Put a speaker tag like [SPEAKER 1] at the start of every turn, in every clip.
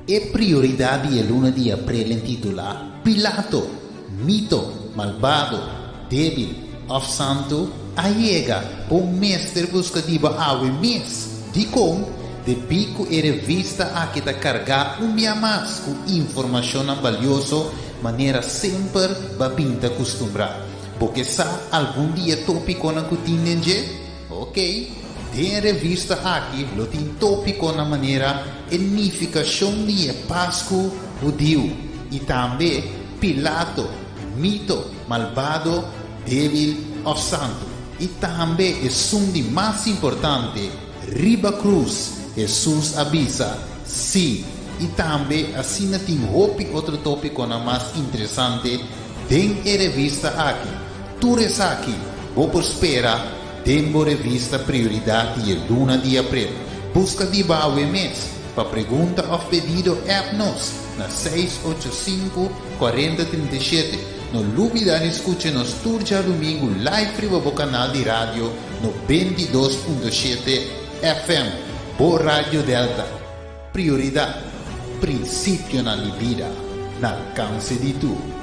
[SPEAKER 1] E prioridat di e luna di aprel intitulá Pilato, Mito, Malbado, Débil òf Santu? a yega. Bo mester buska di bo awe mes. Dikon? Debí ku e revista aki ta kargá un bia mas ku informashonnan balioso manera semper bo a bin ta kustumbrá. Bo ke sa algun di e tópikonan ku tin den dje? Ok, den e revista aki lo tin tópikonan manera e nifikashon di e Pasku hudiu i tambe Pilato, mito, malbado, débil òf santu. I tambe esun di mas importante, riba krus Hesus a bisa sí. I tambe asina tin hopi otro tópikonan mas interesante den e revista aki. Tur esaki bo por spera den bo revista Prioridat di e luna di aprel. Buska di bo awe mes. Pa pregunta òf pedido app nos na 685 40 37. No lubida di skucha nos tur djadumingu live riba bo kanal di radio 92.7 FM, bo Radio Delta. Prioridat, prinsipionan di bida na alkanse di tur.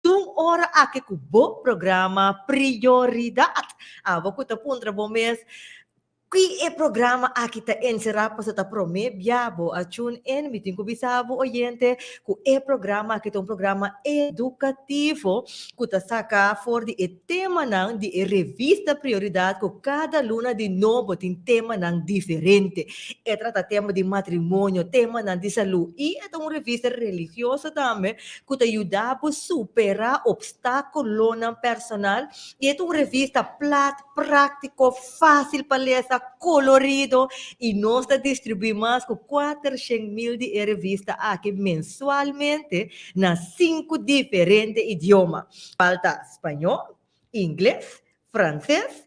[SPEAKER 2] Tun ora aki ku bo programa Prioridat. Abo ku ta puntra bo mes, Ki e programa aki ta enserá? Pasobra ta promé bia bo a tune in. Mi tin ku bisa bo oyente ku e programa aki ta un programa edukativo ku ta saka for di e temanan di e revista Prioridat ku kada luna di nobo tin temanan diferente. E trata tema di matrimonio, temanan di salú i e ta un revista religioso tambe ku ta yuda bo superá opstákulonan personal i e ta un revista plat, práktiko, fásil pa lesa, kolorido i nos ta distribuí mas ku 400.000 di e revista aki mensualmente na sinku diferente idioma, kual ta spañó, ingles, franses,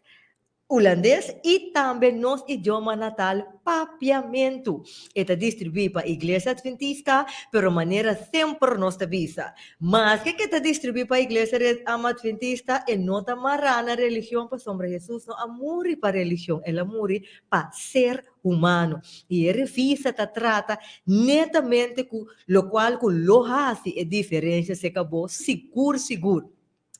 [SPEAKER 2] Hulandes i tambe nos idioma natal Papiamentu. E ta distribuí pa Iglesia Adventista, pero manera semper nos ta bisa, maske ku e ta distribuí pa Iglesia Adventista, e no ta mará na religion pasobra Hesus no a muri pa religion, el a muri pa ser humano. I e revista ta trata netamente ku lokual ku lo hasi e diferensia serka bo sigur sigur.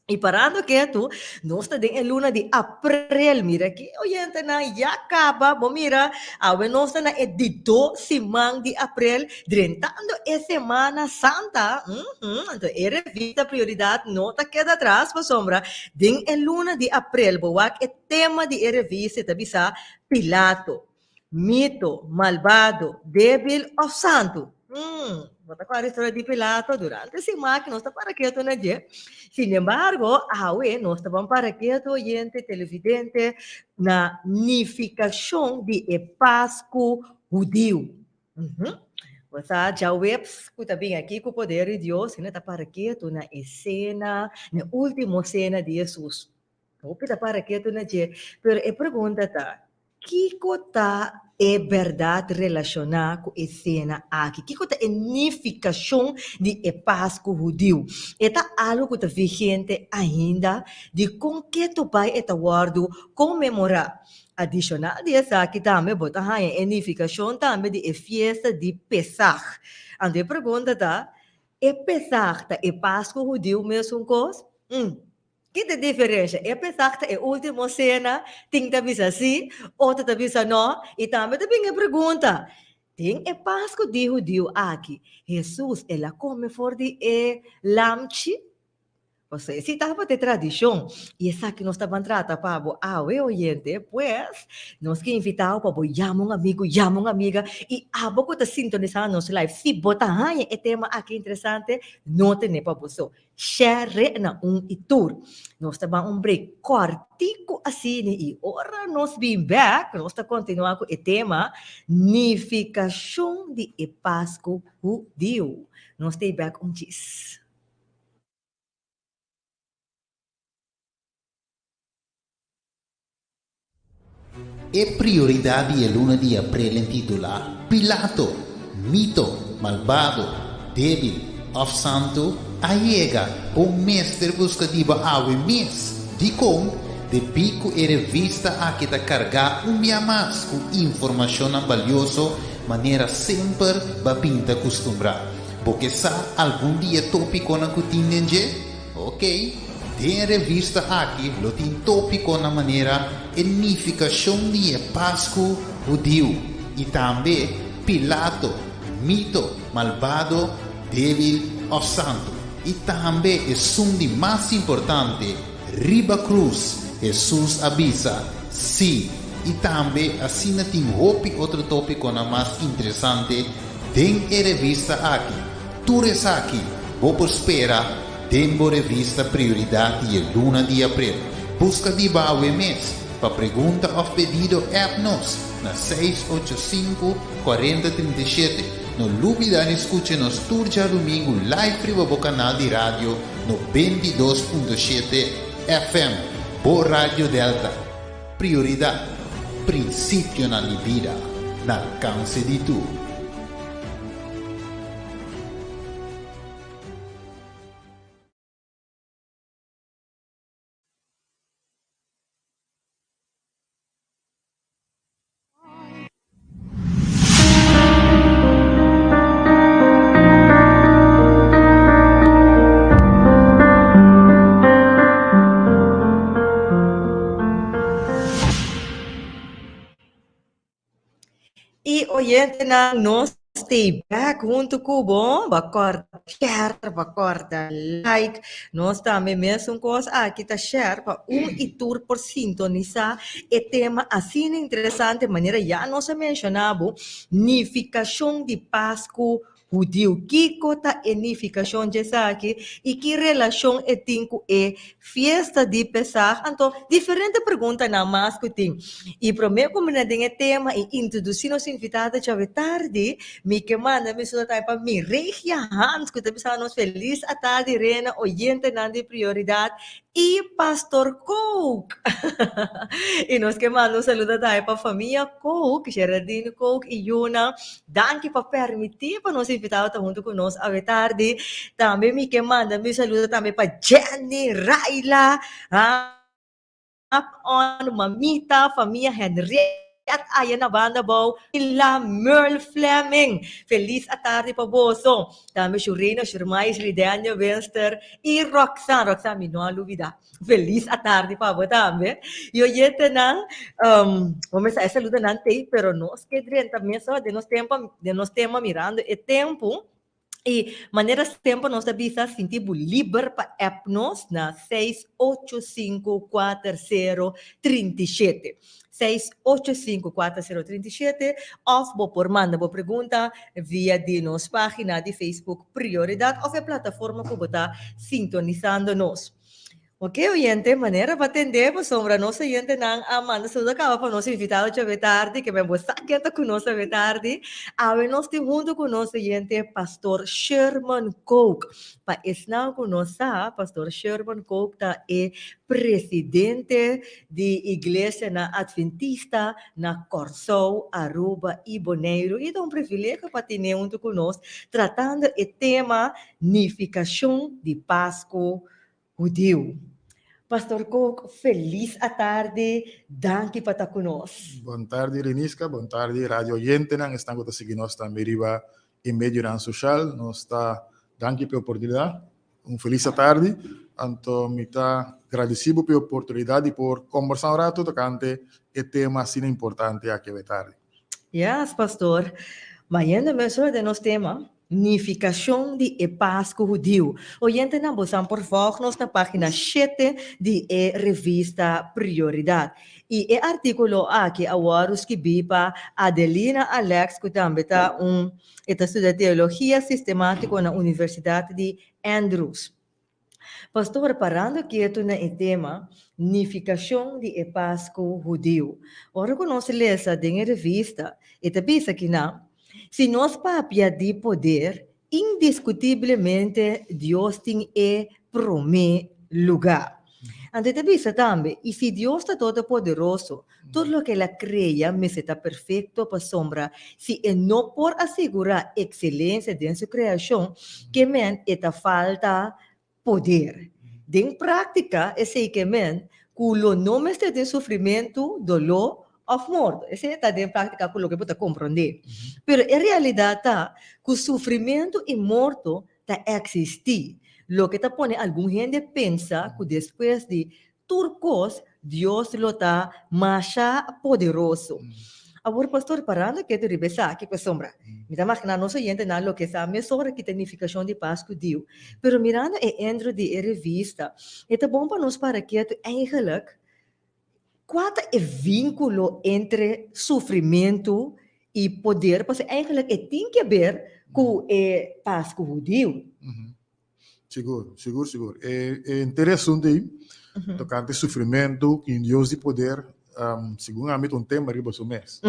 [SPEAKER 2] I parando ketu, nos ta den e luna di aprel. Mira ki oyentenan ya kaba. Bo mira, awe nos ta na e di dos siman di aprel, drentando e Semana Santa. Mm-hmm. Anto e revista Prioridad no ta keda atras pasobra den e luna di aprel bo wak e tema di e revista e ta bisa Pilato. Mito, malbado, débil òf santu? Hmm, bo ta kòrda historia di Pilato? Durante siman aki nos ta para ketu na dje. Sin embargo, awe nos ta ban para ketu, oyente, televidente, na nifikashon di e Pasku hudiu. Bo sa djaweps ku ta bin aki ku poder di Dios, hende ta para ketu na e sena, na e último sena di Hesus. Hopi ta para ketu na dje, pero e pregunta ta, Kiko ta e bèrdat relashoná ku e sena aki? Kiko ta e nifikashon di e Pasku hudiu? E ta algu ku ta vigente ainda? Dikon ketu bai e ta wòrdu konmemorá? Adishonal di esaki tambe bo ta haña e nifikashon tambe di e fiesta di Pesaj. Anto e pregunta ta, E Pesaj ta e Pasku hudiu mesun kos? Ki ta e diferensha? E Pesach ta e último sena, tin ta bisa sí, otro ta bisa nò, i tambe ta bin e pregunta, Den e Pasku di hudiu aki, Hesus el a kome for di e lamchi? Pasobra esei tabata e tradishon, i esaki nos ta ban trata pa bo awe, oyente. Pues, nos ke invitá bo pa bo yama un amigu, yama un amiga, i abo ku ta sintonisá nos live, si bo ta haña e tema aki interesante, no tene pa bo so. Share na un i tur. Nos ta ban un break kòrtiku asina i ora nos bin bèk nos ta kontinuá ku e tema Nifikashon di e Pasku Hudiu. Nos ta ei bèk un djis.
[SPEAKER 1] E prioridat di e luna di aprel intitulá Pilato, Mito, Malbado, Débil òf Santu? a yega. Bo mester buska di bo awe mes. Dikon? Debí ku e revista aki ta kargá un bia mas ku informashonnan balioso manera semper bo a bin ta kustumbrá. Bo ke sa algun di e tópikonan ku tin den dje? Ok, den e revista aki lo tin tópikonan manera e nifikashon di e Pasku hudiu i tambe Pilato, mito, malbado, débil òf santu. I tambe esun di mas importante, riba krus Hesus a bisa sí. I tambe asina tin hopi otro tópikonan mas interesante den e revista aki. Tur esaki bo por spera den bo revista Prioridad di e luna di aprel. Buska di bo awe mes. Pa pregunta of pedido app nos na 685 40 37. No lubida di skucha nos tur djadumingu live riba bo kanal di radio 92.7 FM, bo Radio Delta. Prioridad, prinsipionan di bida na alkanse di tur.
[SPEAKER 2] I oyentenan nos stay back huntu ku bo, bo a kòrda share, bo a kòrda like, nos tambe mesun kos aki ta share pa un i tur por sintonisá e tema asina interesante manera ya nos a menshoná bo, nifikashon di Pasku Hudiu. Kiko ta e nifikashon dje esaki i ki relashon e tin ku e fiesta di Pesach? Anto, diferente preguntanan mas ku tin. I promé ku mi na den e tema i introdusí nos invitado djawe tardi, mi ke manda mi saludo tambe pa Miregia Hans ku ta bisa nos felis atardi Rena, oyentenan di Prioridat i Pastor Kook. I nos ke manda un saludo tambe pa famia Kook, Geraldine Kook i Yuna. Danki pa permití pa nos invitado ta huntu ku nos awe tardi. Tambe mi ke manda mi saludo tambe pa Jenny, Raila, Up on, Mamita, famia Henriette aya na banda bou, la Merle Fleming. Felis atardi pa boso. Tambe Shurena, Shurmai, Shridenia Winster i Roxanne. Roxanne, mi no a lubida. Felis atardi pa bo tambe. I oyentenan, um, bo mester a saluda nan tei, pero nos ke drenta mesa den nos tempo, den nos tema mirando e tempo. I manera semper nos ta bisa sinti bo liber pa app nos na 685 4037. 685 4037 of bo por manda bo pregunta via di nos pagina di Facebook Prioridad of e plataforma ku bo ta sintonisando nos. Ok oyente, manera pa tende pasobra nos oyentenan a manda saludo kaba pa nos invitado djawe tardi, ke men bo sa ken ta ku nos awe tardi. Awe nos tin huntu ku nos oyente Pastor Sherman Kook. Pa esnan ku no sa, Pastor Sherman Kook ta e presidente di Iglesianan Adventista na Kòrsou, Aruba i Boneiru. I ta un privilegio pa tene huntu ku nos tratando e tema Nifikashon di Pasku Hudiu. Pastor Kook, felis atardi, danki pa ta ku nos.
[SPEAKER 3] Bon tardi Reniska, bon tardi radio oyentenan, esnan ku ta sigui nos tambe riba e medionan social. Nos ta danki pa e oportunidat. Un felis atardi. Anto mi ta gradisí bo pa e oportunidat di por kombersá un ratu tokante e tema asina importante aki awe tardi.
[SPEAKER 2] Yes, pastor. Bayendo mesora den nos tema, nifikashon di e Pasku Hudiu. Oyentenan, bosan por vòlg nos na página shete di e revista Prioridat. I e artíkulo aki a wòrdu skibí pa Adelina Alex, ku tambe ta un e ta studia teologia sistemátiko na Universidat di Andrews. Pastor, parando ketu na e tema Nifikashon di e Pasku Hudiu. Ora ku nos lesa den e revista, e ta bisa kinan, Si nos papia di poder, indiskutiblemente Dios tin e promé lugá. Anto e ta bisa tambe, I si Dios ta Todopoderoso, tur loke el a krea mester ta perfekto pasobra si e no por asegurá ekselensia den su kreashon, ke men e ta falta poder. Den práktika esei ke men ku lo no mester tin sufrimentu, doló òf morto. Esei ta den práktika ku loke bo ta komprondé. Pero e realidat ta ku sufrimentu i morto ta eksistí, loke ta pone algun hende pensa ku despues di Tur kos Dios lo ta masha poderoso. Awor pastor parando ketu riba esaki pasobra mi ta magina nos oyentenan loke sa mesora ki ta nifikashon di Pasku Diu. Pero mirando e intro di e revista e ta bon pa nos para ketu eigenlijk kua ta e vinkulo entre sufrimentu i poder pasobra eigenlijk e tin ke ber ku e Pasku Hudiu.
[SPEAKER 3] Sigur, sigur, sigur. E, e henter e asuntu ei, tokante sufrimentu, ku un Dios di poder, um, segun ami ta un tema riba su mes.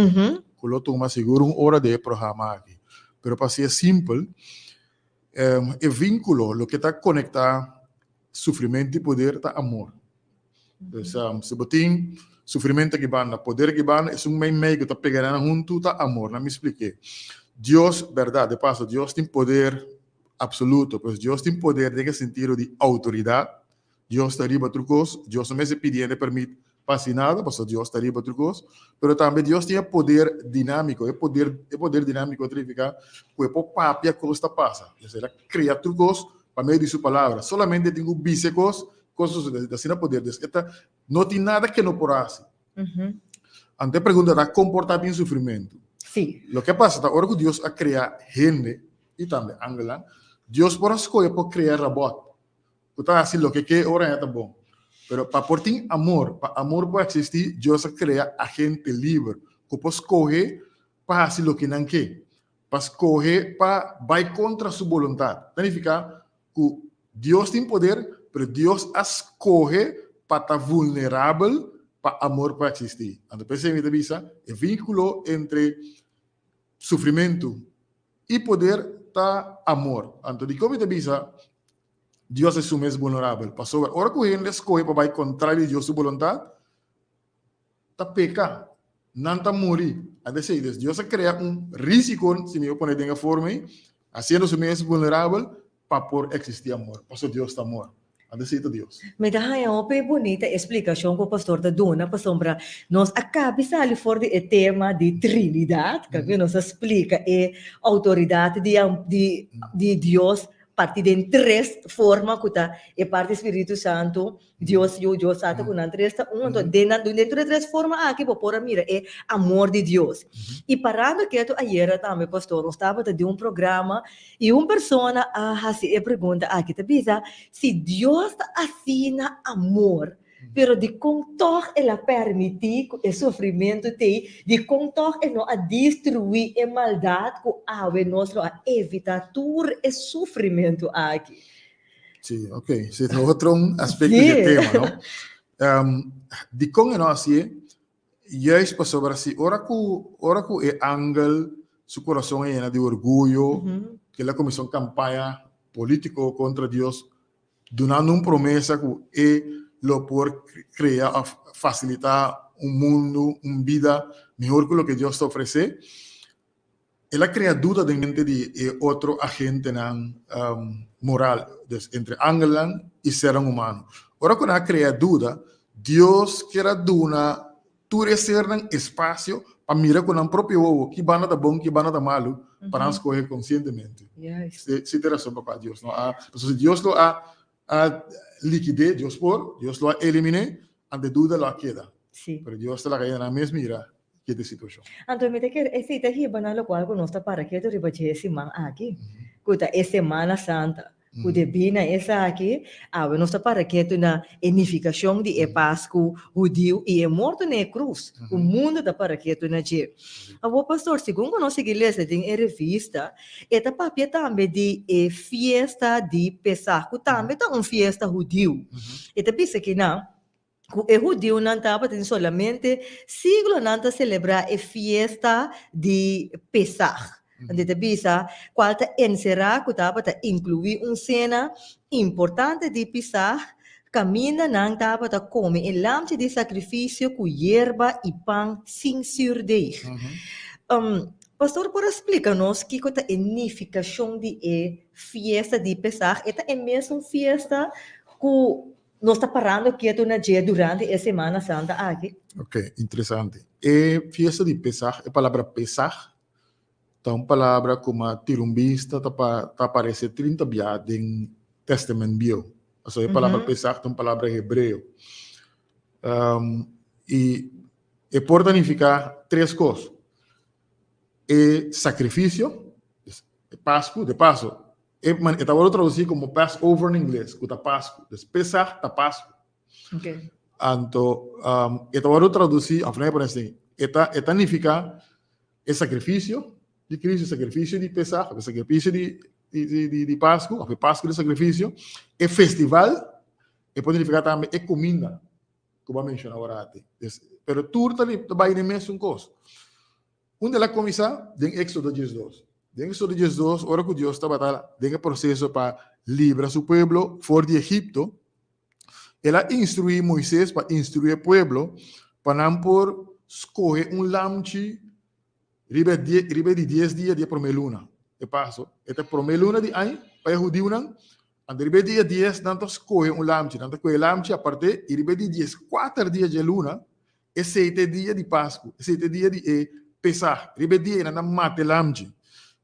[SPEAKER 3] Ku lo tuma sigur un ora di e programa aki. Pero pa hasié simpel, um, e vínkulo, loke ta konektá sufrimentu i poder ta amor. Dus, um, si bo tin sufrimentu aki banda, poder aki banda, esun meimei ku ta pega nan huntu ta amor. Nan mi splik'é. Dios, bèrdat, de paso, Dios tin poder Absoluto, pues Dios tin poder den e sentido di autoridad. Dios ta riba tur cos, Dios no mester pidi hende permit pa haci nada, pasobra Dios ta riba tur cos. Pero tambe Dios tin e poder dinamico, e poder, e poder dinamico ta nifica cu e por papia cos ta pasa. Entonces el a crea tur cos pa medio di su palabra. Solamente e tin cu bisa e cos, cos ta sucede. Asina poder Dios. E ta, no tin nada cu e no por haci. Anto e pregunta ta, con por ta tin sufrimento? Loke a pasa ta ora cu Dios a crea hende, i tambe angelnan, Dios por a skohe por krea rabòt ku ta hasi loke ke ora ya ta bon. Pero pa por tin amor, pa amor por eksistí, Dios a krea agente liber ku por skohe pa hasi loke nan ke, pa skohe pa bai kontra su boluntat. Ta nifiká ku Dios tin poder, pero Dios a skohe pa ta vulnerabel pa amor por eksistí. Anto p'esei mi ta bisa e vínkulo entre sufrimentu i poder ta amor. Anto dikon mi ta bisa Dios e su mes vulnerabel? Pasobra ora ku hende skohe pa bai kontra di Dios su boluntat, ta peka, nan ta muri. Anto esei, dus Dios a krea un risiko, si mi por pone den e forma ei, hasiendo su mes vulnerabel pa por eksistí amor, pasobra Dios ta amor. Anto esei ta Dios.
[SPEAKER 2] Mi ta haña hopi bunita e splikashon ku pastor ta duna pasobra nos a kabi sali for di e tema di Trinidat, kaminda nos a splika e outoridat di di di Dios parti den tres forma ku ta e parti Spiritu Santu, Dios Yu, Dios Tata ku nan tres ta un. Anto den nan den tur e tres forma aki bo por a mira e amor di Dios. I parando ketu ayera tambe pastor nos tabata den un programa I un persona a hasi e pregunta aki, ta bisa, Si Dios ta asina amor, pero dikon tòg el a pèrmití ku e sufrimentu t'ei? Dikon tòg e no a destruí e maldat ku awe nos lo a evitá tur e sufrimentu aki?
[SPEAKER 3] Sí, ok. Sí, ta otro un aspekto di e tema, no? Dikon e no a hasié? Juist pasobra si ora ku ora ku e angel su kurason a yena di orguyo, ku el a kuminsá un kampaña polítiko kontra Dios, dunando un promesa ku e lo por krea òf fasilitá un mundu, un bida mihor ku loke Dios ta ofresé, el a krea duda den mente di e otro agentenan moral, dus entre angelnan i sernan humano. Ora ku nan a krea duda, Dios kier a duna. tur e sernan espasio pa mira ku nan propio wowo ki banda ta bon, ki banda ta malu, pa nan skohe konsientemente. Si ta e rason pa kua Dios no a, pasobra si Dios lo a a likid'é, Dios por, Dios lo a elimin'é, anto e duda lo a keda. Pero Dios ta laga hende nan mes mira ki ta e situashon.
[SPEAKER 2] Anto mi ta kere esei ta hiba na lokual ku nos ta para ketu riba dje e siman aki, ku ta e Semana Santa. Ku debí na esaki, awe nos ta para ketu na e nifikashon di e Pasku hudiu i e morto na e krus, ku mundu ta para ketu na dje. Awor, pastor, segun ku nos sigui lesa den e revista, e ta papia tambe di e fiesta di Pesah, ku tambe ta un fiesta hudiu. E ta bisa kinan ku e hudiunan tabatin solamente siglonan ta selebrá e fiesta di Pesah. Anto e ta bisa, kual ta enserá ku tabata inkluí un sena importante di Pesah, kaminda nan tabata kome e lamchi di sakrifisio ku yerba i pan sin zürdeig. Pastor por a splika nos kiko ta e nifikashon di e fiesta di Pesah? E ta e mesun fiesta ku Nos ta parando ketu na dje durante e Semana Santa aki.
[SPEAKER 3] Ok, interesante. E fiesta di Pesach, e palabra Pesach, ta un palabra ku ma tira un bista ta ta aparece 30 bia den Testament Bieu. Pasobra e palabra Pesach ta un palabra hebreo. I e por ta nifiká tres kos. E sakrifisio, e Pasku, de paso, E man, e ta wòrdu tradusí komo Passover na ingles, ku ta Pasku. Dus Pesach ta Pasku.
[SPEAKER 2] Okay.
[SPEAKER 3] Anto, um, e ta wòrdu tradusí, òf no, así, e ta, e ta nifiká e sakrifisio di Kristu, e sakrifisio di Pesach, e sakrifisio di, di, di, di, di Pasku, òf e Pasku di sakrifisio, e festival, e por nifiká tambe e kuminda, ku bo a menshoná ora ati. Dus, pero tur ta, ta bai den mesun kos. Unda el a kuminsá? Den Éksodo 12. Den Éksodo 12, ora ku Dios tabata den e proseso pa libra su pueblo for di Egipto, el a instruí Moisés pa instruí e pueblo pa nan por skohe un lamchi riba e riba e di dies dia di e promé luna. E paso, e ta e promé luna di aña pa e hudiunan, anto riba e dia dies nan ta skohe un lamchi. Nan ta kohe e lamchi apart'é i riba e di dieskuater dia dje luna Esei ta e dia di Pasku, esei ta e dia di e Pesach. Riba e dia ei nan ta mata e lamchi.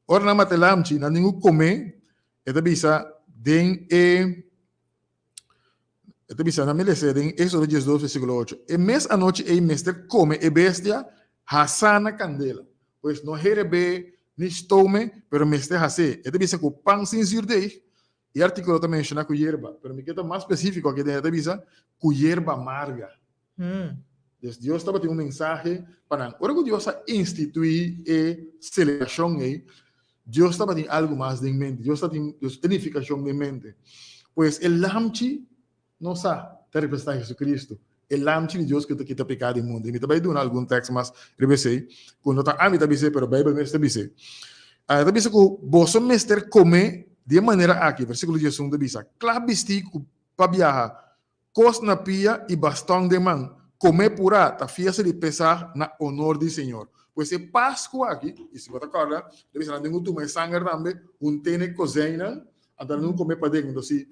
[SPEAKER 3] Ora nan mata e lamchi, nan tin ku kom'é, e ta bisa den e, e ta bisa, nan mi lesa den Éxodo diesdos versíkulo ocho, E mes anochi ei mester kome e bestia hasá na kandela. Pues no herebé ni stome, pero mester has'é. E ta bisa ku pan sin zürdeig. E artíkulo ta menshoná ku yerba, pero mi ke ta mas spesífiko aki den, e ta bisa ku yerba marga. Dus Dios tabatin un mensahe pa nan. Ora ku Dios a instituí e selebrashon ei, Dios tabatin algu mas den mente. Dios tabatin e nifikashon den mente. Pues e lamchi no sa ta representá Jesucristo, e lamchi di Dios ku ta kita piká di mundu. I mi ta bai duna algun tèks mas riba esei, ku no ta ami ta bis'é, pero Beibel mes ta bis'é. E ta bisa ku boso mester kome di e manera aki, versíkulo diesun ta bisa, Kla bistí ku pa biaha, Kos na pia i baston den man, komé purá ta fiesta di Pesaj na onor di Señor. Pues e Pasku aki, i si bo ta kòrda, ta bisa nan den ku tuma e sanger tambe, hunt'é na e kozeinnan, anto nan komé paden. Anto si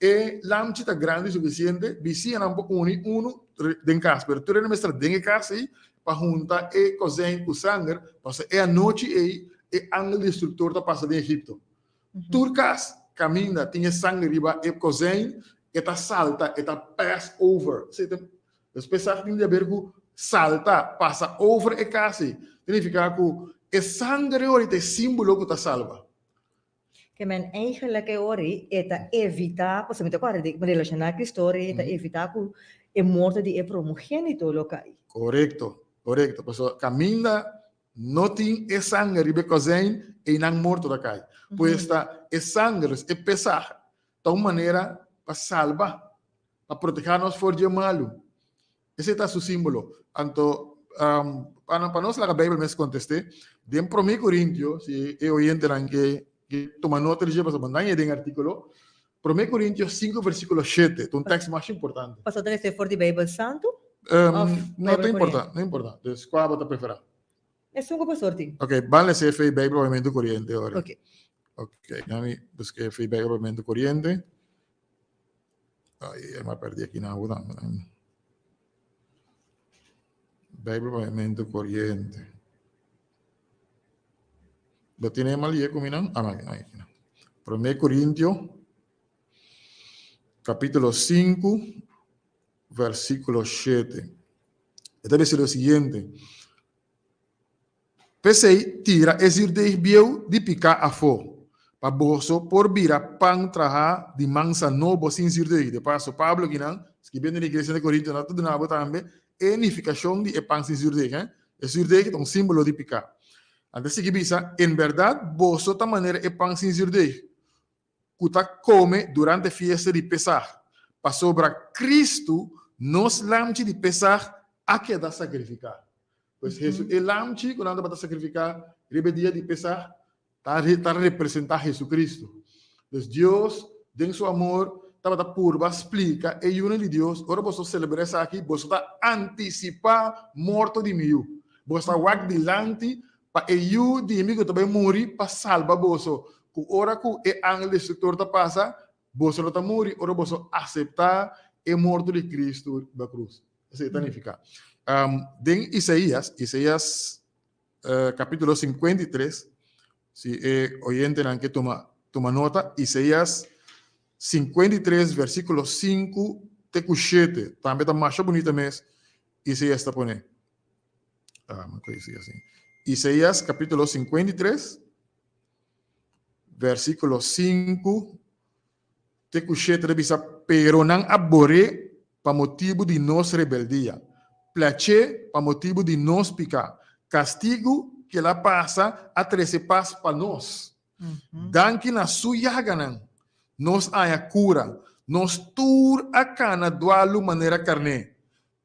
[SPEAKER 3] e lamchi ta grandi sufisiente, bisianan por uni unu den kas, pero tur hende mester den e kas ei pa hunta e kozein ku sanger, pasobra e anochi ei e angel destruktor ta pasa den Egipto. Tur kas kaminda tin e sanger riba e kozein, e ta salta, e ta pass over. Dus Pesach tin di haber ku salta, pasa over e kas ei. Ta nifiká ku e sanger e ora ei ta e símbolo ku ta salba.
[SPEAKER 2] Ke men eigenlijk e ora ei e ta evitá, pasobra mi ta kòrda di relashoná ku e storia ei, e ta evitá ku e morto di e promogénito lo kai.
[SPEAKER 3] Korekto, korekto. Pasobra kaminda No tin e sanger riba e kozijn, einan morto ta kai. Pues ta e sanger, dus e Pesach, ta un manera pa salba, pa proteha nos for dje malu. Esei ta su simbolo. Anto, pa nos laga Bijbel mes kontest'é, den Promé Korintio, si e oyentenan ke tuma nota di dje, pasobra nan e den artíkulo, Promé Korintio sinku versíkulo shete, ta un tèkst masha importante.
[SPEAKER 2] Pastor ta lesa for di Bijbel Santu?
[SPEAKER 3] No ta importa, no importa. Dus kua bo ta preferá?
[SPEAKER 2] Esun ku pastor tin.
[SPEAKER 3] Ok, ban lesa e fe Bijbel Papiamentu Koriente ora.
[SPEAKER 2] Ok.
[SPEAKER 3] Ok, dami buska e fe Bijbel Papiamentu Koriente. Ai, mi a pèrdí aki na bo tambe. Bijbel Papiamento Corriente. Bo tin e malie ku mi nan? Ah, no, aki nan. Promé Korintio, kapítulo 5, versíkulo 7. E ta bisa lo siguiente. P'esei, tira e zirdeig bieu di piká afó, pa boso por bira pan trahá di mansa nobo sin zirdeig. De paso, Pablo akinan, skibiendo na iglesia na Korinto, nan ta duna bo tambe e nifikashon di e pan sin zirdeig. E zirdeig ta un símbolo di piká. Nan ta sigui bisa, En bèrdat, boso ta manera e pan sin zirdeig, ku ta kome durante fiesta di Pesaj, pasobra Kristu, nos lamchi di Pesaj, a keda sakrifiká. Pues Hesu, e lamchi ku nan tabata sakrifiká riba e dia di Pesaj, ta ta representá Hesukristu. Pues Dios, den su amor, tabata purba splika e yunan di Dios, ora boso selebrá esaki, boso ta antisipá morto di mi yu. Boso ta wak dilanti Pa e yu di mi ku ta bai muri pa salba boso, ku ora ku e angel destruktor ta pasa, boso lo ta muri ora boso aseptá e morto di Kristu riba krus. Esei ta nifiká. Den Isaías, Isaías kapítulo 53, si e oyentenan ke tuma tuma nota, Isaías 53 versíkulo 5 te ku 7, tambe ta masha bunita mes Isaías ta pone. Ah, ma koe si así. Isaías capítulo 53, versículo 5 te ku 7 ta bisa, pero nan a bor'é pa motibu di nos rebeldia, plach'é pa motibu di nos piká. Kastigu ku el a pasa a trese pas pa nos. Danki na su yaganan, nos a haña kura. Nos tur a kana dualu manera karné.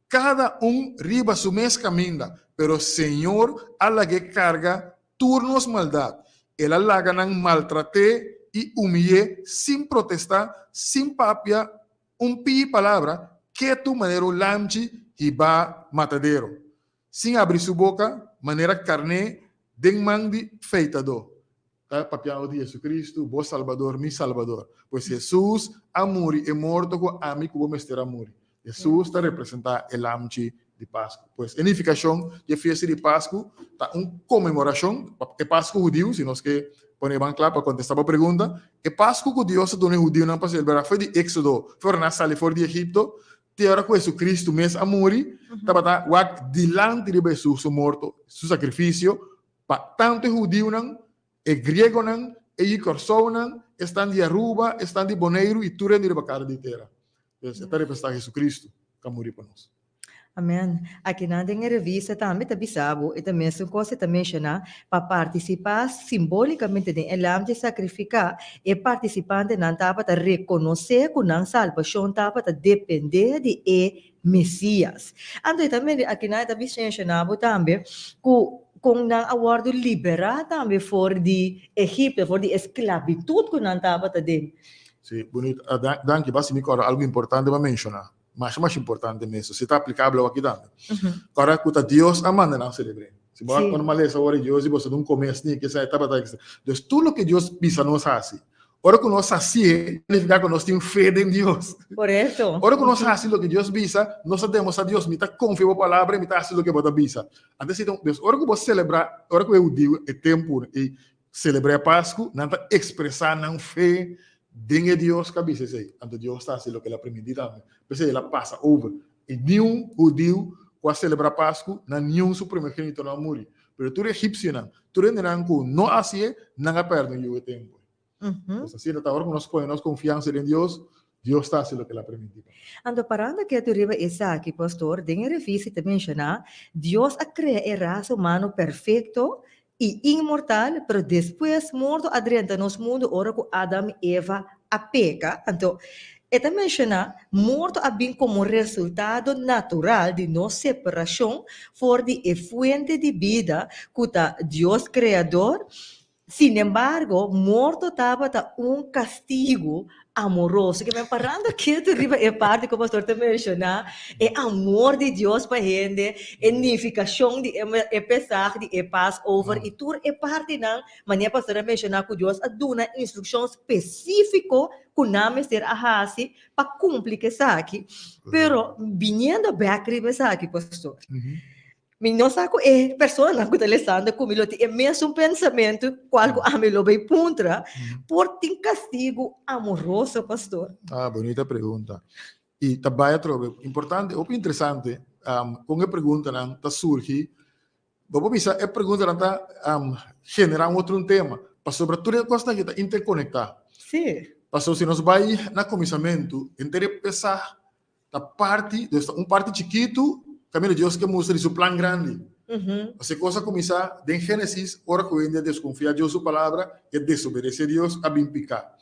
[SPEAKER 3] Kada un riba su mes kaminda, pero Señor a lag'é karga tur nos maldat. El a laga nan maltrat'é i humiy'é sin protestá, sin papia un pii palabra, ketu manera un lamchi hibá matadero, sin abri su boka, manera karné den man di feitadó. Ta papiando di Jesucristo, bo Salbador, mi Salbador. Pues Jesus a muri e morto ku ami ku bo mester a muri. Jesus ta representá e lamchi di Pasku. Pues e nifikashon di e fiesta di Pasku ta un konmemorashon, e Pasku hudiu, si nos ke pone ban kla pa kontestá bo pregunta, e Pasku ku Dios a duna e hudiunan pa selebrá for di Éksodo, for ora nan a sali for di Egipto, te ora ku Jesucristo mes a muri, tabata wak dilanti riba Jesus su morto, su sakrifisio, Pa tantu e hudiunan, e griegonan, e Yikòrsounan, esnan di Aruba, esnan di Boneiru i tur hende riba kara di tera. Pues e ta representá Jesucristo ku a muri pa nos.
[SPEAKER 2] Amen. Akinan den e revista tambe ta bisa bo, e ta mesun kos e ta menshoná, pa partisipá simbólikamente den e lam dje sakrifiká, e partisipantenan tabata rekonosé ku nan salbashon tabata dependé di e Mesías. Anto e ta mende akinan e ta menshoná bo tambe ku kon nan a wòrdu liberá tambe for di Egipto, for di e sklabitut ku nan tabata den.
[SPEAKER 3] Sí, bunito. Danki. Basi mi kòrda algu importante pa menshoná. Masha masha importante mes. Si ta aplikabel awor aki tambe. Kòrda ku ta Dios a manda nan selebr'é. Si bo a pone malesa awor i Dios di boso dun kome esni, kisa e tabata kisa. Dus tur loke Dios bisa nos hasi, Ora ku nos hasié, signifiká ku nos tin fe den Dios.
[SPEAKER 2] Korekto.
[SPEAKER 3] Ora ku nos hasi loke Dios bisa, nos ta demostrá Dios, mi ta konfia bo palabra i mi ta hasi loke bo ta bisa. Anto si ta un, dus ora ku bo selebrá, ora ku e hudiu e tempu ei selebrá e Pasku, nan ta ekspresá nan fe den e Dios ku a bisa esei. Anto Dios ta hasi loke el a primintí tambe. P'esei el a pasa over. I niun hudiu ku a selebrá Pasku, nan niun su primogénito no a muri. Pero tur egipsionan, tur hendenan ku no a hasié, nan a pèrdè un yu e tempu ei. Pues asina ta, ora ku nos pone nos konfiansa den Dios, Dios ta hasi loke el a primintí pa nos.
[SPEAKER 2] Anto parando ketu riba esaki, pastor, den e revista ta menshoná, Dios a krea e rasa humano perfekto i inmortal, pero despues morto a drenta nos mundu ora ku Adam i Eva a peka. Anto, e ta menshoná, morto a bin komo resultado natural di nos separashon for di e fuente di bida ku ta Dios Kreador. Sinembargo, morto tabata un kastigu amoroso. Ke men parando ketu riba e parti ku pastor ta menshoná, e amor di Dios pa hende, e nifikashon di e Pesaj, di e Passover, i tur e partinan, manera pastor a menshoná ku Dios a duna instrukshon spesífiko ku nan mester a hasi pa kumpli ku esaki. Pero, biniendo bèk riba esaki, pastor. Mi no sa ku e personanan ku ta lesando ku mi lo tin e mesun pensamentu kual ku ami lo bay puntra. Por tin kastigu amoroso, pastor?
[SPEAKER 3] Ah, bonita pregunta. I ta bai atrobe. Importante, hopi interesante kon e preguntanan ta surgi. Bo por bisa e preguntanan ta genera un otro un tema, pasobra tur e kosnan aki ta interkonektá.
[SPEAKER 2] Sí.
[SPEAKER 3] Pasobra si nos bai na kuminsamentu, henter e Pesaj ta parti, dus ta un parti chikitu kaminda Dios ke mustra di su plan grandi. Pasobra e kos a kuminsá den Génesis ora ku hende a deskonfiá Dios su palabra i a desobedesé Dios, a bin piká.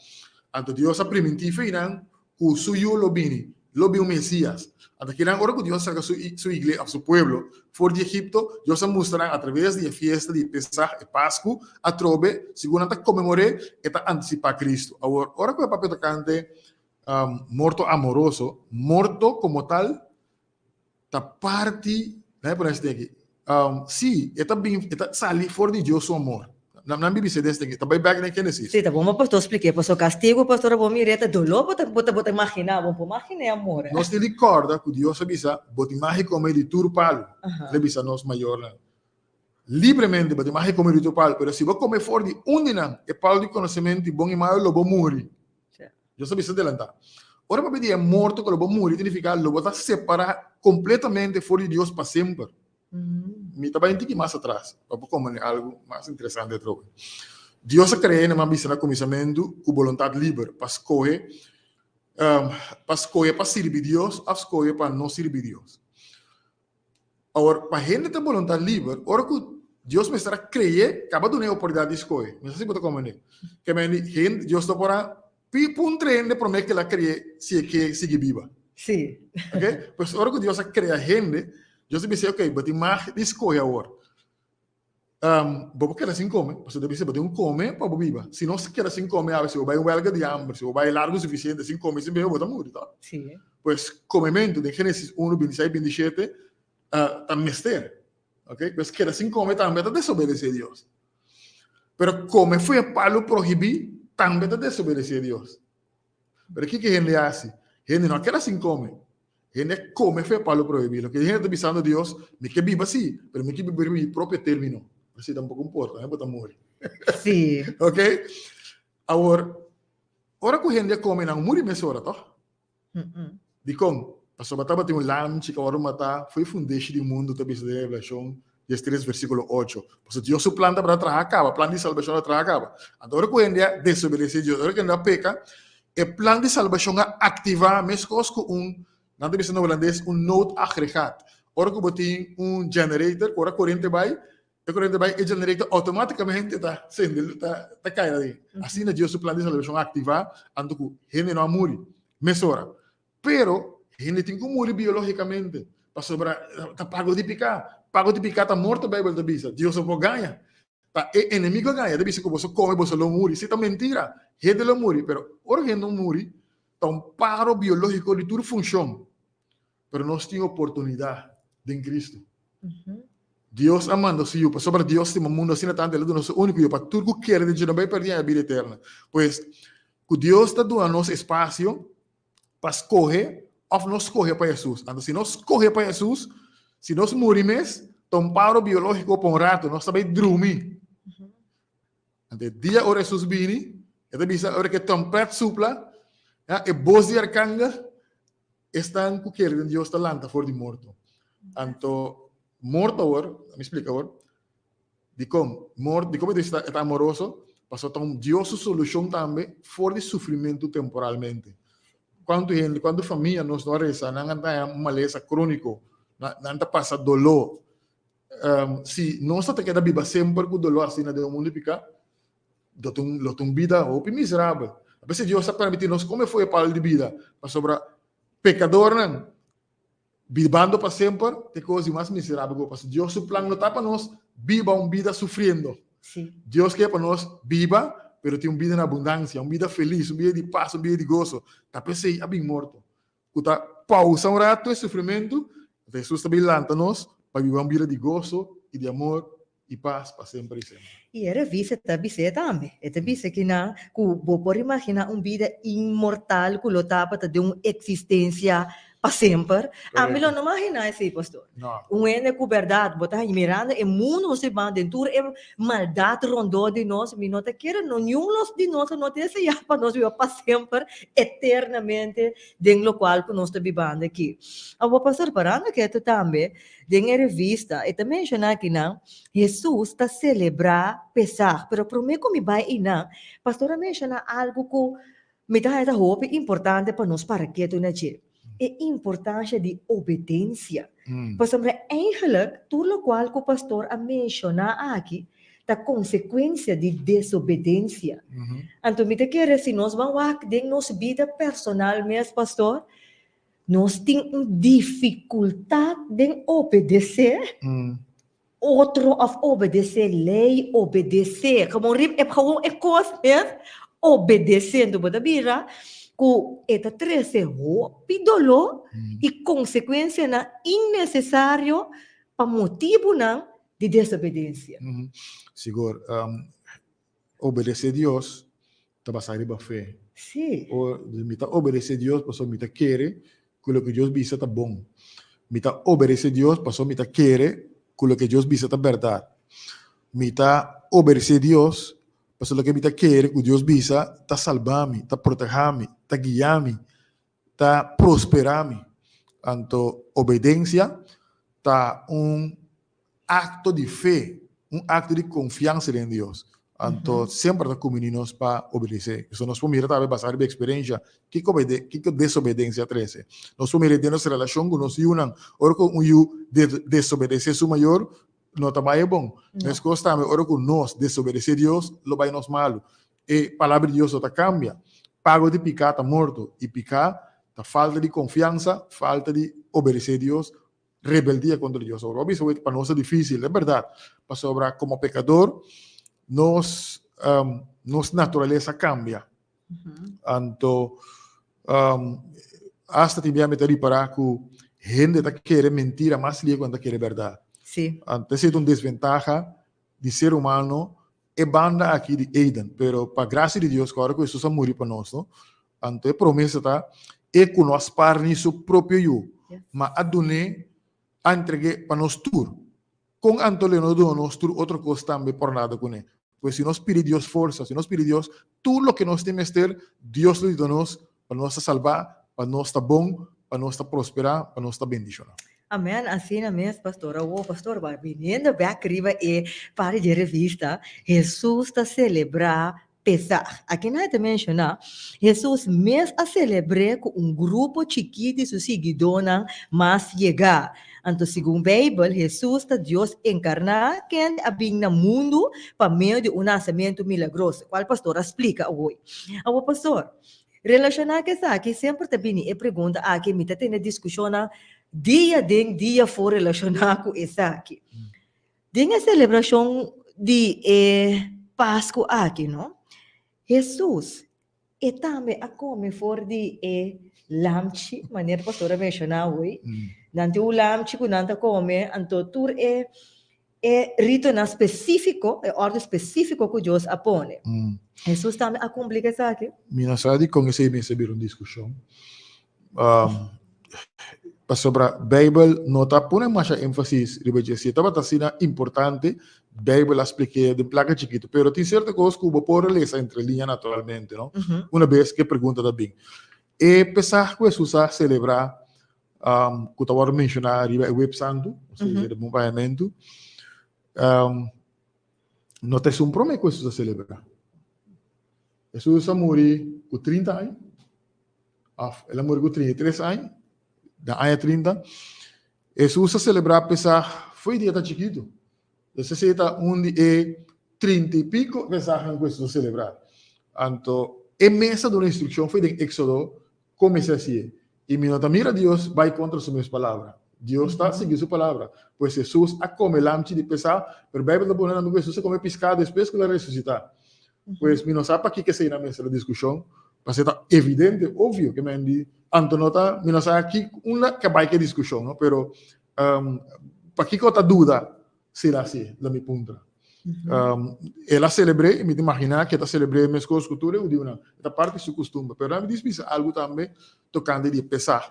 [SPEAKER 3] Anto Dios a primintí feinan ku su Yu lo bini, lo bin un Mesías. Anto kinan ora ku Dios saka su su igle òf su pueblo for di Egipto, Dios a mustra nan atraves di e fiesta di Pesaj, e Pasku, atrobe, segun nan ta konmemor'é, e ta antisipá Kristu. Awor, ora ku e papia tokante morto amoroso, morto komo tal ta parti, laga mi pone esei aki, sí, e ta bin, e ta sali for di Dios su amor. Nan nan bibi esei desde aki, ta bai bèk den Génesis.
[SPEAKER 2] Sí, ta bon pa pastor spliké, pasobra kastigu, pastor, bo mir'é ta doló, bo ta bo ta bo ta imaginá, bo no por imaginá e amor.
[SPEAKER 3] Nos tin di kòrda ku Dios a bisa, Bo tin mag di kome di tur palu. El a bisa nos mayornan, Libremente bo tin mag di kome di tur palu, pero si bo kome for di un di nan, e palu di konosementu di bon i malu, lo bo muri. Dios a bisa delantá. Ora papia di e morto ku lo bo muri ta nifiká lo bo ta separá kompletamente for di Dios pa semper. Mi ta bai un tiki mas atras pa por komprendé algu mas interesante atrobe. Dios a krea hende, mi a bisa na kuminsamentu, ku boluntat liber pa skohe pa skohe pa sirbi Dios òf skohe pa no sirbi Dios. Awor, pa hende ta boluntat liber, ora ku Dios mester a kre'é, kaba dun'é oportunidat di skohe. Mi sa si bo ta komprendé. Ke men di, hende, Dios ta por a pi puntra hende promé ku el a kre'é si e ke sigui biba.
[SPEAKER 2] Sí.
[SPEAKER 3] Oke? Pues ora ku Dios a krea hende, Dios a bis'é, oke, bo tin mag di skohe awor. Bo por keda sin kome, pasobra Dios a bisa bo tin ku kome pa bo biba. Si nos keda sin kome awe, si bo bai un wèlga di hamber, si bo bai largu sufisiente sin kome, sin bebe, bo ta muri, tòg?
[SPEAKER 2] Sí.
[SPEAKER 3] Pues komementu den Génesis 1, 26, 27 ta mester. Ok? Pues keda sin kome tambe ta desobedesé Dios. Pero kome fo'i e palu prohibí tambe ta desobedesé Dios. Pero kiko hende hasi? Hende no a keda sin kome. Hende a kome fo'i e palu prohibí. Loke hende ta bisando Dios, mi ke biba sí, pero mi ke biba riba mi propio término. Así tampoko importa, bo ta muri.
[SPEAKER 2] Sí.
[SPEAKER 3] Ok? Awor, ora ku hende a kome nan muri mesora, tòg? Dikon? Pasobra tabatin un lamchi ku a wòrdu matá for e fundeshi di mundu, ta bisa den Revelashon diestres versíkulo ocho. Pasobra Dios su plan tabata traha kaba, plan di salbashon a traha kaba. Anto ora ku hende a desobedesé Dios, ora ku hende a peka, e plan di salbashon a aktivá meskos ku un, nan ta bisa na hulandes, un noodagregaat. Ora ku bo tin un generator, ku ora koriente bai, E corriente bai e generator automaticamente ta sende, ta, ta cai aden. Asina Dios su plan di salvacion a activa, anto cu hende no a muri mesora. Pero hende tin cu muri biologicamente, pasobra ta pago di pica. Pago di pica ta morto, Bijbel ta bisa. Dios no por gaña. Ta e enemigo a gaña. E ta bisa cu boso come, boso lo muri. Si ta mentira. Hende lo muri, pero ora hende no muri, ta un paro biologico di tur funcion. Pero nos tin oportunidad den Cristo. Dios a manda su Yu, pasobra Dios stima mundu asina tantu, El a duna su úniko Yu, pa tur ku kere den dje no bai pèrdí haña bida eterna. Pues, ku Dios ta duna nos espasio pa skohe òf no skohe pa Hesus. Anto, si nos skohe pa Hesus, si nos muri mes, ta un paro biológiko pa un ratu, nos ta bai drumi. Anto, e dia ora Hesus bini, e ta bisa, ora ku e tròmpèt supla, ya, e bos di arkangel, Esnan ku kere den Dios ta lanta for di morto. Anto, morto awor, mi splika awor, dikon morto, dikon mi ta e ta amoroso? Pasobra ta un Dios su solushon tambe for di sufrimentu temporalmente. Kuantu hende, kuantu famia nos no a resa, nan a haña un malesa króniko, nan ta pasa doló. Si nos ta keda biba semper ku doló asina den un mundu di piká, Lo ta un, lo ta un bida hopi miserabel. A veces Dios a permiti nos come fo'i e palo di bida, pasobra pecadornan bibando pa semper ta e cos di mas miserabel cu pasa. Dios su plan no ta pa nos biba un bida sufriendo.
[SPEAKER 2] Sí.
[SPEAKER 3] Dios kier pa nos biba, pero tin un bida en abundancia, un bida feliz, un bida di paz, un bida di gozo. Ta p'esey a bin morto, cu ta pausa un rato e sufrimento, Jesús ta bin lanta nos pa biba un bida di gozo y di amor i pas pa semper i semper.
[SPEAKER 2] I e revista ta bis'é tambe. E ta bisa kinan ku bo por imaginá un bida inmortal ku lo tabata den un eksistensia. pa semper. Ami lo no imaginá esei, pastor.
[SPEAKER 3] No.
[SPEAKER 2] Un hende ku bèrdat bo ta mirando e mundu nos biba den tur e maldat rondó di nos, mi no ta kere no niun los di nos no ta deseá pa nos biba pa semper eternamente den lokual ku nos ta bibando aki. Awor pastor, parando ketu tambe den e revista e ta menshoná kinan Hesus ta selebrá Pesaj, pero promé ku mi bai einan, pastor a menshoná algu ku Mi ta haña ta hopi importante pa nos para ketu na dje, e importancia di obedencia. Pasobra eigenlijk tur locual cu pastor a menciona aki ta consecuencia di desobedencia. Anto mi ta kere si nos ban wak den nos bida personal mes, pastor, nos tin un dificultad den obedece otro of obedece ley, obedece, gewoon rip e gewoon e cos mes, obedece. Enton bo ta bira cu e ta trece hopi dolor y consecuencianan innecesario pa motibunan di desobedencia.
[SPEAKER 3] Sigur, obedece Dios ta basa riba fe.
[SPEAKER 2] Sí.
[SPEAKER 3] O, mi ta obedece Dios pasobra mi ta kere ku loke Dios bisa ta bon. Mi ta obedece Dios pasobra mi ta kere ku loke Dios bisa ta bèrdat. Mi ta obedece Dios pasobra loke mi ta kere ku Dios bisa ta salba mi, ta proteha mi, ta guia mi, ta prospera mi. Anto obedensia ta un akto di fe, un akto di konfiansa den Dios. Anto semper ta kumini nos pa obedesé. Pasobra nos por mira tambe basá riba eksperensia kiko obede kiko desobedensia trese. Nos por mira den nos relashon ku nos yunan. Ora ku un yu desobedesé su mayor, no ta bai e bon. Meskos tambe ora ku nos desobedesé Dios, lo bai nos malu. E Palabra di Dios no ta kambia. Pago di piká ta morto, i piká ta falta di konfiansa, falta di obedesé Dios, rebeldia kontra Dios. Ora bo bisa wet pa nos ta difísil, e bèrdat, pasobra komo pekador nos nos naturalesa kambia. Anto asta tin bia mi ta ripará ku hende ta kere mentira mas lie ku nan ta kere bèrdat. Anto esei ta un desventaha di ser humano e banda aki di Eden, pero pa gracia di Dios ku ora ku Hesus a muri pa nos, no, anto e promesa ta e ku no a spar ni su propio yu, ma a dun'é, a entreg'é pa nos tur. Kon anto lo e no duna nos tur otro kos tambe por nada kuné? Pues si nos pidi Dios forsa, si nos pidi Dios tur loke nos tin mester, Dios lo yuda nos pa nos ta salbá, pa nos ta bon, pa nos ta prosperá, pa nos ta bendishoná.
[SPEAKER 2] Amen, asina mes, pastor. Awor, pastor, ba biniendo bek riba e parti dje revista, Hesus ta selebrá Pesaj. Aki nan e ta menshoná, Hesus mes a selebr'é ku un grupo chikí di su siguidónan mas yegá. Anto segun Beibel, Hesus ta Dios enkarná, kende a bin na mundu pa medio di un nasementu milagroso, kual pastor a splika awor. Awor, pastor, Relashoná ku esaki semper ta bini e pregunta aki, mi ta tene diskushonnan dia den dia for relashoná ku esaki. Den e selebrashon di e Pasku aki no, Hesus e tambe a kome for di e lamchi, manera pastor a menshoná awor, nan tin un lamchi ku nan ta kome, anto tur e E ritonan spesífiko, e òrdu spesífiko ku Dios a pone. Hesus tambe a kumpli ku esaki.
[SPEAKER 3] Mi no sa dikon esei mester bira un diskushon. Pasobra Beibel no ta pone masha énfasis riba dje. Si e tabata asina importante, Beibel a splik'é den plaka chikitu. Pero tin sierto kos ku bo por lesa entre liña naturalmente, no? Una bes ku e pregunta ta bin. E Pesaj ku Hesus a selebrá ku ta wòrdu menshoná riba e web santu, osea riba un payamentu, no ta esun promé ku Hesus a selebrá. Hesus a muri ku 30 aña, òf el a muri ku 33 aña, den aña 30. Hesus a selebrá Pesaj fo'i dia ta chikitu. Entonces esei ta un di e 30 i piko Pesajnan ku Hesus a selebrá. Anto e mes a duna instrukshon fo'i den Éksodo Kon mester hasié? I mi no ta mira Dios bai kontra su mes palabra. Dios ta sigui su palabra. Pues Hesus a kome lamchi di pesá, pero Beibel ta pone tambe ku Hesus a kome piská despues ku el a resusitá. Pues mi no sa pakiko esei nan mester a diskushon, pasobra ta evidente, obvio, ke men di anto no ta, mi no sa ki unda ke bai ku e diskushon, no, pero pakiko ta duda si el a hasié, lo mi puntra. El a selebr'é i mi ta imaginá ku e ta selebr'é meskos ku tur e hudiunan. E ta parti di su kustumber. Pero mi dis bisa algu tambe tokante di e Pesaj.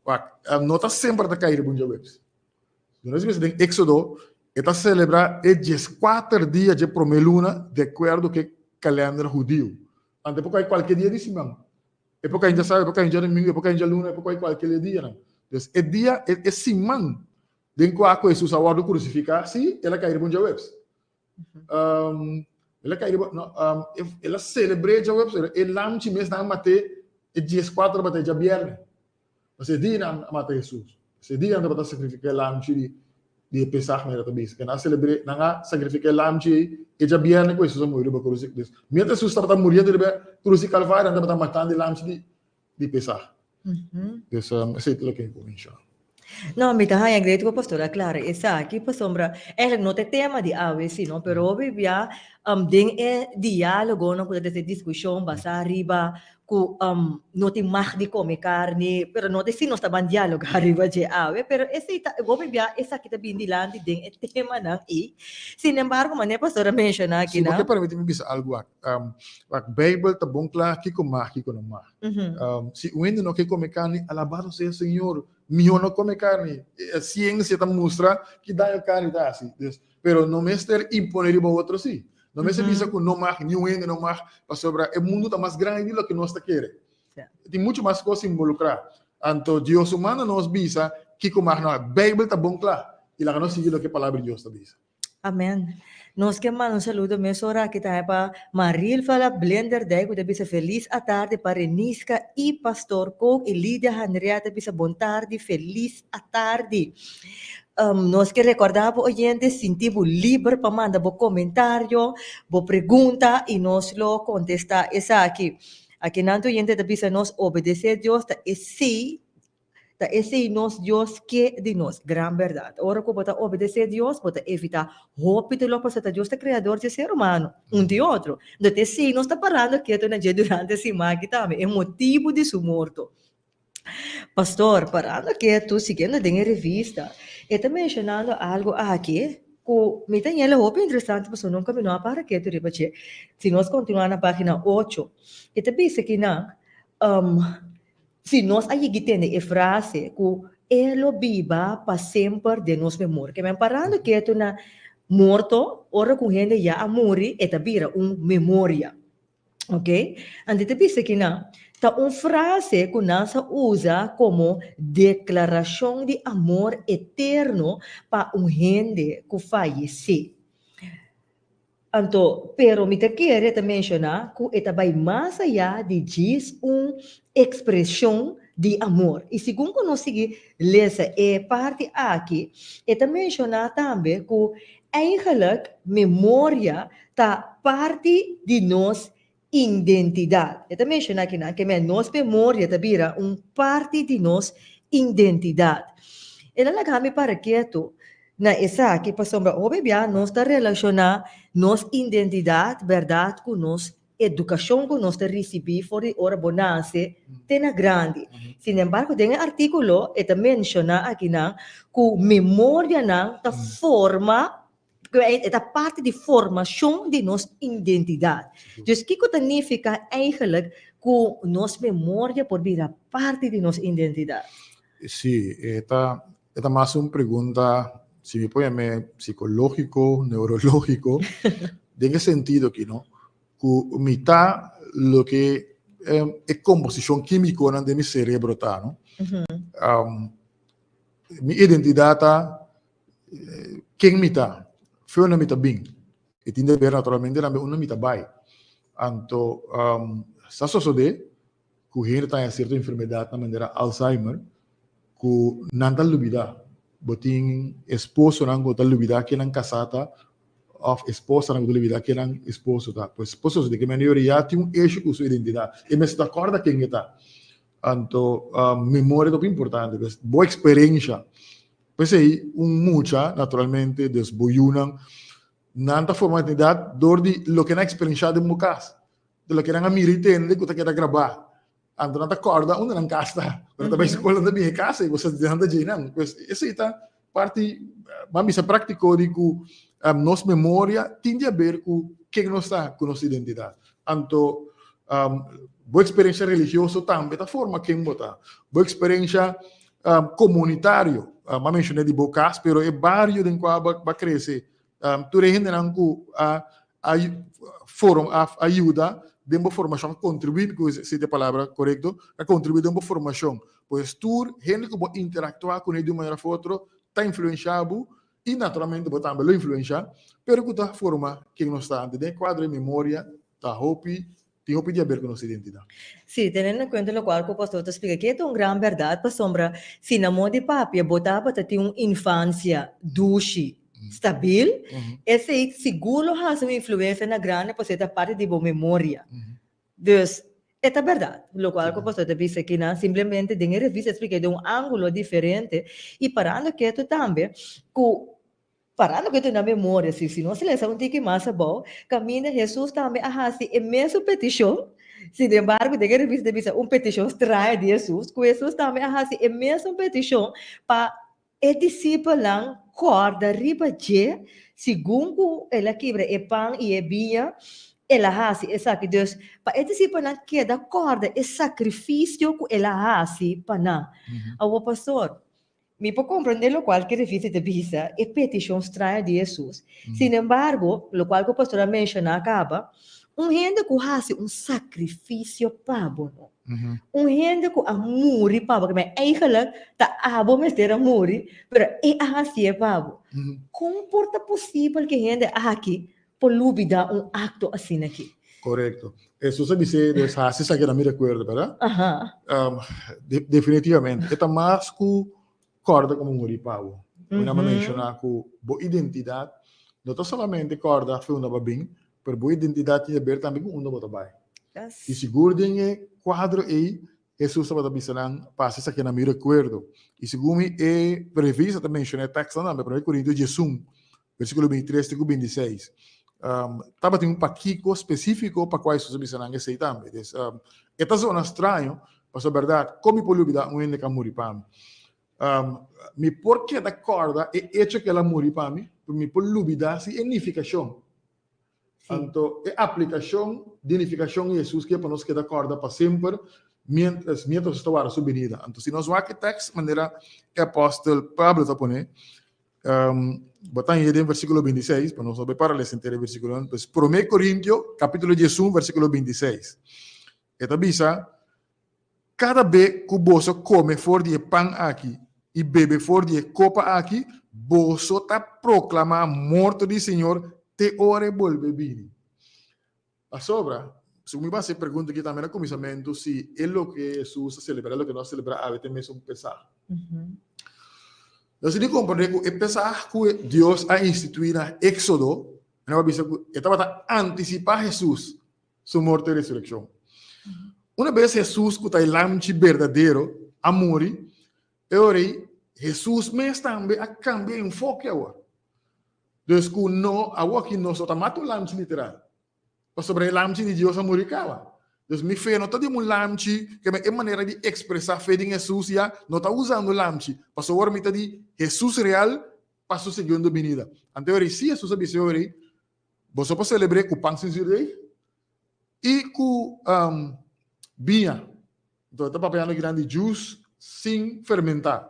[SPEAKER 3] Wak, no ta semper ta kai riba un djaweps. Nos bisa den Éxodo, e ta selebrá e 14 dia dje promé luna di akuerdo ku e kalènder hudiu. Anto e por kai kualke dia di siman. E por kai djasabi, e por kai djadomingu, e por kai djaluna, e por kai kualke di e dianan. Dus e dia, e siman den kua ku Hesus a wòrdu krusifiká, sí, el a kai riba un djaweps. El a kai riba, no, el a selebr'é djaweps, pero e lamchi mes nan a mat'é e 14 tabata e djabièrnè. Pasobra e dia nan a mata Hesus. Pasobra e dia nan tabata sakrifiká e lamchi di di e Pesaj manera ta bisa. Ke nan a selebr'é, nan a sakrifiká e lamchi ei e djabièrnè ku Hesus a muri riba krus di Dus, miéntras Hesus tabata muriendo riba e krus di Kalvario, nan tabata matando e lamchi di di Pesaj. Dus, esei ta loke mi por menshoná.
[SPEAKER 2] No, mi ta haña great ku pastor a klara esaki pasobra eigenlijk no ta e tema di awe si no, pero hopi bia den e diálogonan ku ta den e diskushon basá riba ku no tin mag di kome karni, pero no ta si nos ta ban dialogá riba dje awe, pero esei ta hopi bia esaki ta bin dilanti den e temanan ei. Sin embargo, manera pastor a menshoná
[SPEAKER 3] aki
[SPEAKER 2] nan.
[SPEAKER 3] Si bo ke permití mi bisa algu aki. Wak, Beibel ta bon kla kiko mag, kiko no mag. Si un hende no ke kome karni, alabado sea Señor, mihó no kome karni. E siensia ta mustra ki daño karni ta hasi. Dus, pero no mester imponé riba otro sí. No mester bisa ku no mag, niun hende no mag, pasobra e mundu ta mas grandi di loke nos ta kere. Tin muchu mas kos involukrá. Anto Dios su manda nos bisa kiko mag no mag. Beibel ta bon kla i laga nos sigui loke Palabra di Dios ta bisa.
[SPEAKER 2] Amen. Nos ke manda un saludo mesora aki tambe pa Marilfala Blenderdijk ku ta bisa felis atardi pa Reniska i Pastor Kook i Lidia Hanria ta bisa bon tardi felis atardi. Nos ke rekorda bo oyente sinti bo liber pa manda bo komentario, bo pregunta i nos lo kontesta esaki. Akinan tu oyente ta bisa nos obedese Dios ta esei Ta esei nos Dios ke di nos. Gran bèrdat. Ora ku bo ta obedesé Dios, bo ta evitá hopi doló pasobra ta Dios ta kreador dje ser humano, un di otro. Enton ta esei nos ta parando ketu na dje durante e siman aki tambe, e motibu di su morto. Pastor, parando ketu, siguiendo den e revista, e ta menshonando algu aki ku mi ta ñela hopi interesante pasobra nunka mi no a para ketu riba dje. Si nos kontinuá na página ocho, e ta bisa kinan, Si nos a yegi tende e frase ku E lo biba pa semper den nos memoria. Ke men parando ketu na morto, ora ku un hende ya a muri, e ta bira un memoria. Ok? Anto ta bisa kinan, ta un frase ku nan sa usa komo deklarashon di amor eterno pa un hende ku fayesé. Anto, pero mi ta kere ta menshoná ku e ta bai mas ayá di djis un ekspreshon di amor. I segun ku nos sigui lesa e parti aki, e ta menshoná tambe ku eigenlijk memoria ta parti di nos identidat. E ta menshoná kinan ke men nos memoria ta bira un parti di nos identidat. El a laga mi para ketu Na esaki, pasobra hopi bia nos ta relashoná nos identidat bèrdat ku nos edukashon ku nos ta risibí for di ora bo nase te na grandi. Sin embargo, den e artíkulo e ta menshoná akinan ku memorianan ta forma, e ta parti di formashon di nos identidat. Dus kiko ta nifiká eigenlijk ku nos memoria por bira parti di nos identidat?
[SPEAKER 3] Sí, e ta E ta mas un pregunta, si mi por yam'é psicológico, neurológico, den e sentido aki, no? Ku mi ta loke e komposishon kímikonan den mi serebro ta, no? Mi identidat ta ken mi ta, fe unda mi ta bin. E tin de ber naturalmente tambe unda mi ta bai. Anto sa sosodé ku hende ta haña sierto enfermedatnan manera Alzheimer ku nan ta lubidá. Bo tin esposonan ku ta lubidá ken nan kasá ta òf esposanan ku ta lubidá ken nan esposo ta. Pues por sosodé ku e manera ya tin un issue ku su identidat. E mester ta kòrda ken e ta. Anto memoria ta hopi importante. Pues bo eksperensha. P'esei un mucha naturalmente des bo yunan nan ta forma identidat dor di loke nan a eksperenshá den bo kas. Di loke nan a mira i tende ku ta keda grabá. Anto nan ta kòrda unda nan kas ta. Ora nan ta bai skol nan ta bin e kas ei, bo sa nan ta djei nan. Pues esei ta parti, ban bisa práktiko di ku nos memoria tin di haber ku ken nos ta, ku nos identidat. Anto bo eksperensha religioso tambe ta forma ken bo ta. Bo eksperensha. Komunitario, m'a menshoné di bo kas, pero e bario den kua bo a krese, tur e hendenan ku a form a yuda den bo formashon, a kontribuí, ku si ta e palabra korekto, a kontribuí den bo formashon. Pues tur hende ku bo interaktuá kuné di un manera òf otro ta influenshá bo i naturalmente bo tambe lo influenshá, pero ku ta forma ken nos ta. Den e kuadro e memoria ta hopi Tin hopi di haber ku nos identidat.
[SPEAKER 2] Sí, teniendo en kuenta lokual ku pastor ta splika aki, e ta un gran bèrdat pasobra si na moda di papia bo tabata tin un infansia dushi, stabil, esei sigur lo hasi un influensia na grandi pasobra e ta parti di bo memoria. Dus, e ta bèrdat lokual ku pastor ta bisa aki nan, simplemente den e revista e splika den un ángulo diferente i parando ketu tambe ku Parando ku e tene na memoria, si si nos lesa un tiki mas abou, kaminda Hesus tambe a hasi e mesun petishon, sinembargo den e revista ta bisa un petishon straño di Hesus, ku Hesus tambe a hasi e mesun petishon pa e disipelnan kòrda riba dje segun ku el a kibra e pan i e biña, el a hasi esaki. Dus, pa e disipelnan keda kòrda e sakrifisio ku el a hasi pa nan. Awor, pastor, Mi por comprende locual cu e revista ta bisa, e peticion straño di Jesus. Sin embargo, locual cu e pastor a menciona caba, un hende cu haci un sacrificio pa bo, no. Un hende cu a muri pa bo, keme eigenlijk ta abo mester a muri, pero e a hacié pa bo. Con por ta posibel cu e hende aki por lubida un acto asina aki?
[SPEAKER 3] Correcto. Hesus a bis'é, dus haci esaki na mi recuerdo, verdad? Definitivamente. E ta mas cu corda como muri pa bo. Bo a menciona cu bo identidad no ta solamente corda fe unda bo a bin, pero bo identidad tin haber tambe cu unda bo ta bay. Y sigur den e cuadro ey, Hesus tabata bisa nan, Pa haci esaki na mi recuerdo. Y segun mi e revista ta menciona e textonan tambe, Primer Corintios diesun, versículo 23 te ku 26. Tabatin un pakiko spesífiko pa kua Hesus a bisa nan esei tambe. Des, e ta zona straño, pasobra bèrdat, kon mi por lubidá un hende ku a muri pa mi? Mi por keda kòrda e echo ku el a muri pa mi, pero mi por lubidá si e nifikashon. Anto e aplikashon di nifikashon di Hesus ke pa nos keda kòrda pa semper miéntras miéntras nos ta warda su binida. Anto si nos wak e tèks manera e apòstel Pablo ta pone, bo ta hañ'é den versíkulo 26, pa nos no bai para lesa henter e versíkulonan, pues Promé Korintio kapítulo 11 versíkulo 26. E ta bisa, Kada be ku boso kome for di e pan aki i bebe for di e kopa aki, boso ta proklamá morto di Señor te ora e bolbe bini. Pasobra, segun mi basa e pregunta aki tambe na kuminsamentu, si e loke Hesus a selebrá, e loke nos a selebrá awe ta e mesun Pesah. Nos tin di komprendé ku e Pesah ku Dios a instituí na Éksodo, nan a bisa ku e tabata antisipá Hesus su morto i resurekshon. Una bes Hesus ku ta e lamchi berdadero a muri, e ora ei Hesus mes tambe a kambia enfoke awor. Dus ku no, awor aki nos no ta mata un lamchi literal, pasobra e lamchi di Dios a muri kaba. Dus mi fe no ta den un lamchi, ke e manera di ekspresá fe den Hesus ya no ta usando lamchi, pasobra awor mi ta di Hesus real pa su segundo binida. Anto e ora ei si Hesus a bisa e ora ei, Boso por selebr'é ku pan sin zürdeg i ku biña. Enton e ta papiando kinan di jus sin fermentá.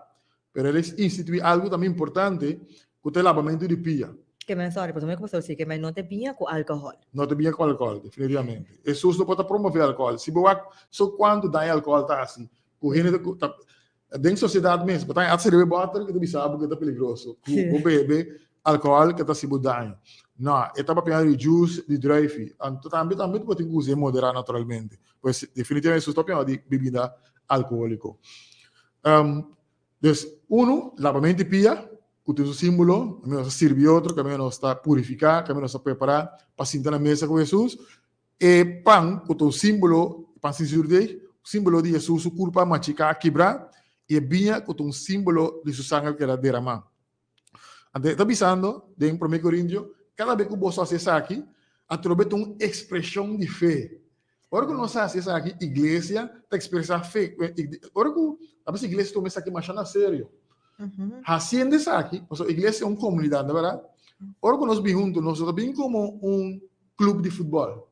[SPEAKER 3] Pero el a instituí algu tambe importante ku ta e labamentu di pia.
[SPEAKER 2] Ke men sòri, pasobra mi ku pastor si ke men no ta biña ku alkohòl.
[SPEAKER 3] No ta biña ku alkohòl, definitivamente. Hesus no por ta promové alkohòl. Si bo wak so kuantu daño alkohòl ta hasi ku hende ta Den sociedad mes, bo ta haci riba e bottle cu ta bisa bo cu ta peligroso, cu bo bebe alcohol cu ta haci bo daño. No, e ta papia di juice di druifi. Anto tambe tambe bo tin cu usa modera naturalmente. Pues definitivamente su ta papia di bebida alcoholico. Um, dus, uno, lavamento di pia, cu tin su simbolo, caminda nos ta sirbi otro, caminda nos ta purifica, caminda nos ta prepara pa sinta na mesa cu Jesus. E pan ku ta un símbolo, pan sin zürdeg, símbolo di Hesus su kurpa machiká, kibrá, i e biña ku ta un símbolo di su sanger ku el a deramá. Anto e ta bisando den Promé Korintio, kada be ku boso hasi esaki, atrobe ta un ekspreshon di fe. Ora ku nos hasi esaki, iglesia ta ekspresá fe. Ora ku a bes iglesia tuma esaki masha na serio. Hasiendo esaki, pasobra iglesia ta un komunidat, no bèrdat? Ora ku nos bin huntu, nos no ta bin komo un club di futbol.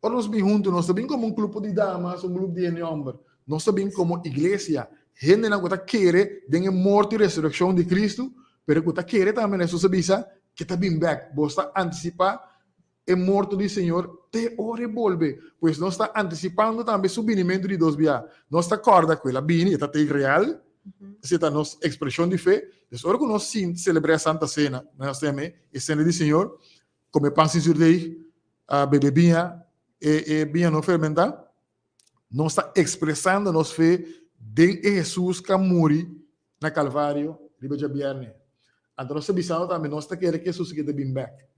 [SPEAKER 3] Ora nos bin huntu, nos ta bin como un club di damas, un club di hende homber. Nos ta bin como iglesia. Hendenan ku ta kere den e morto i resurekshon di Kristu, pero ku ta kere tambe na Hesus a bisa ke ta bin bèk. Bo ta antisipá e morto di Señor te ora e bolbe. Pues nos ta antisipando tambe su binimentu di dos bia. Nos ta kòrda ku el a bini, e ta tei real, esei ta nos ekspreshon di fe. Pues ora ku nos sinti selebrá Santa Sena, nos ta yam'é e Sena di Señor, kome pan sin zurdeig, bebe biña, e biña no fermentá, nos ta ekspresando nos fe den e Hesus ku a muri na Kalvario riba djabièrnè. Anto nos ta bisando tambe nos ta kere ku Hesus ke ta bin bèk.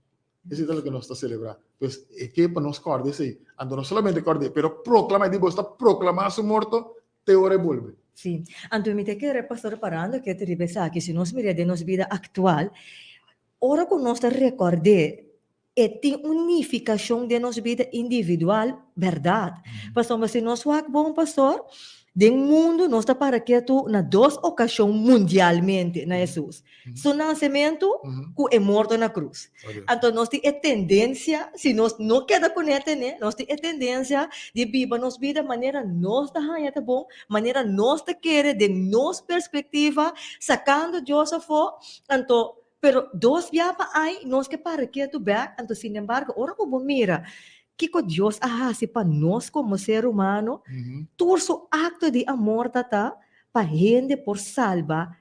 [SPEAKER 3] Esei ta loke nos ta selebrá. Pues e ke pa nos kòrda esei. Anto no solamente kòrd'é, pero proklamá. E di bo ta proklamá su morto te ora e bolbe.
[SPEAKER 2] Sí. Anto mi ta kere, pastor, parando ketu riba esaki, si nos mira den nos bida aktual, ora ku nos ta rekòrd'é, e tin un nifikashon den nos bida individual, bèrdat. Pasobra si nos wak bon, pastor, den mundu nos ta para ketu na dos okashon mundialmente na Hesus. Su nasementu ku e morto na krus. Anto nos tin e tendensia, si nos no keda kuné tené, nos tin e tendensia di biba nos bida manera nos ta haña ta bon, manera nos ta kere den nos perspektiva, sakando Dios afó. Anto, pero dos bia pa ai nos ke para ketu bèk, anto sinembargo ora ku bo mira kiko Dios a hasi pa nos komo ser humano, tur su akto di amor ta ta pa hende por salba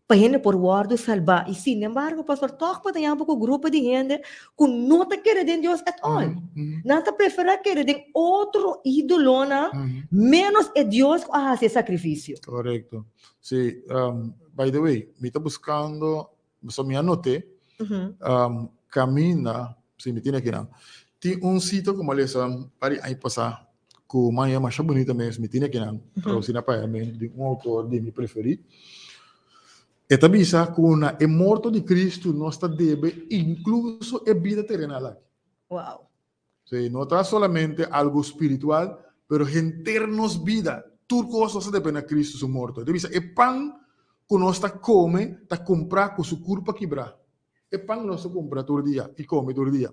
[SPEAKER 2] pa hende por wòrdu salbá. I sinembargo, pastor, tòg bo ta yama ku grupo di hende ku no ta kere den Dios at all. Nan ta preferá kere den otro ídolonan ménos e Dios ku a hasi e sakrifisio.
[SPEAKER 3] Korekto. Sí, by the way, mi ta buskando, pasobra mi a not'é, kaminda, sí, mi tin akinan, tin un sitio ku mi a lesa un par di aña pasá ku maya masha bunita mes, mi tin akinan tradusi na papiamentu di un outor di mi preferí. E ta bisa ku na e morto di Kristu nos ta debe inkluso e bida terenal aki.
[SPEAKER 2] Wow.
[SPEAKER 3] Sí, no ta solamente algu spiritual, pero henter nos bida, tur kos nos ta debe na Kristu su morto. E ta bisa e pan ku nos ta kome ta kumprá ku su kurpa kibrá. E pan nos ta kumpra tur dia i kome tur dia.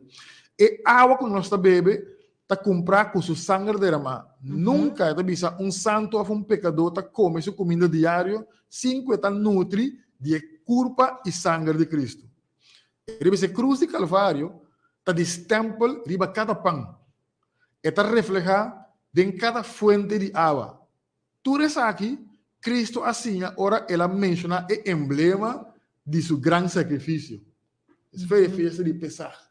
[SPEAKER 3] E awa ku nos ta bebe ta kumprá ku su sanger deramá. Nunka, e ta bisa, un santu òf un pekadó ta kome su kuminda diario sin ku e ta nutri di e kurpa i sanger di Kristu. Riba e krus di Kalvario ta di stèmpel riba kada pan. E ta reflehá den kada fuente di awa. Tur esaki Cristo a siña ora el a menciona e emblema di su gran sacrificio. Es fe e fiesta di Pesach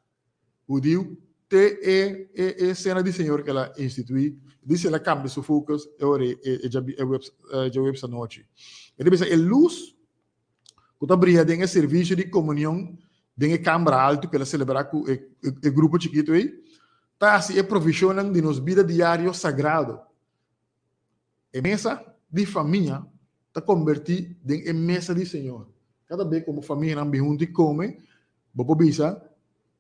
[SPEAKER 3] hudiu te e e e cena di Señor cu el a institui. Dice el a cambia su focus e ora e e e djaweps anochi. E ta bisa e luz cu ta bria den e servicio di comunion den e cambra alto cu el a celebra cu e e grupo chikito ey ta haci e provisionnan di nos bida diario sagrado. E mesa di famia ta kombertí den e mesa di Señor. Kada be ku bo famianan bin huntu i kome, bo por bisa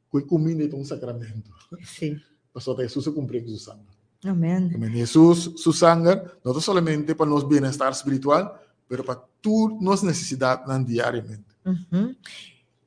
[SPEAKER 3] ku e kuminda ei ta un sakramento.
[SPEAKER 2] Sí.
[SPEAKER 3] Pasobra ta Hesus a kumpr'é ku su sanger.
[SPEAKER 2] Amen.
[SPEAKER 3] Amen. Hesus su sanger no ta solamente pa nos bienestar spiritual, pero pa tur nos nesesidatnan diariamente.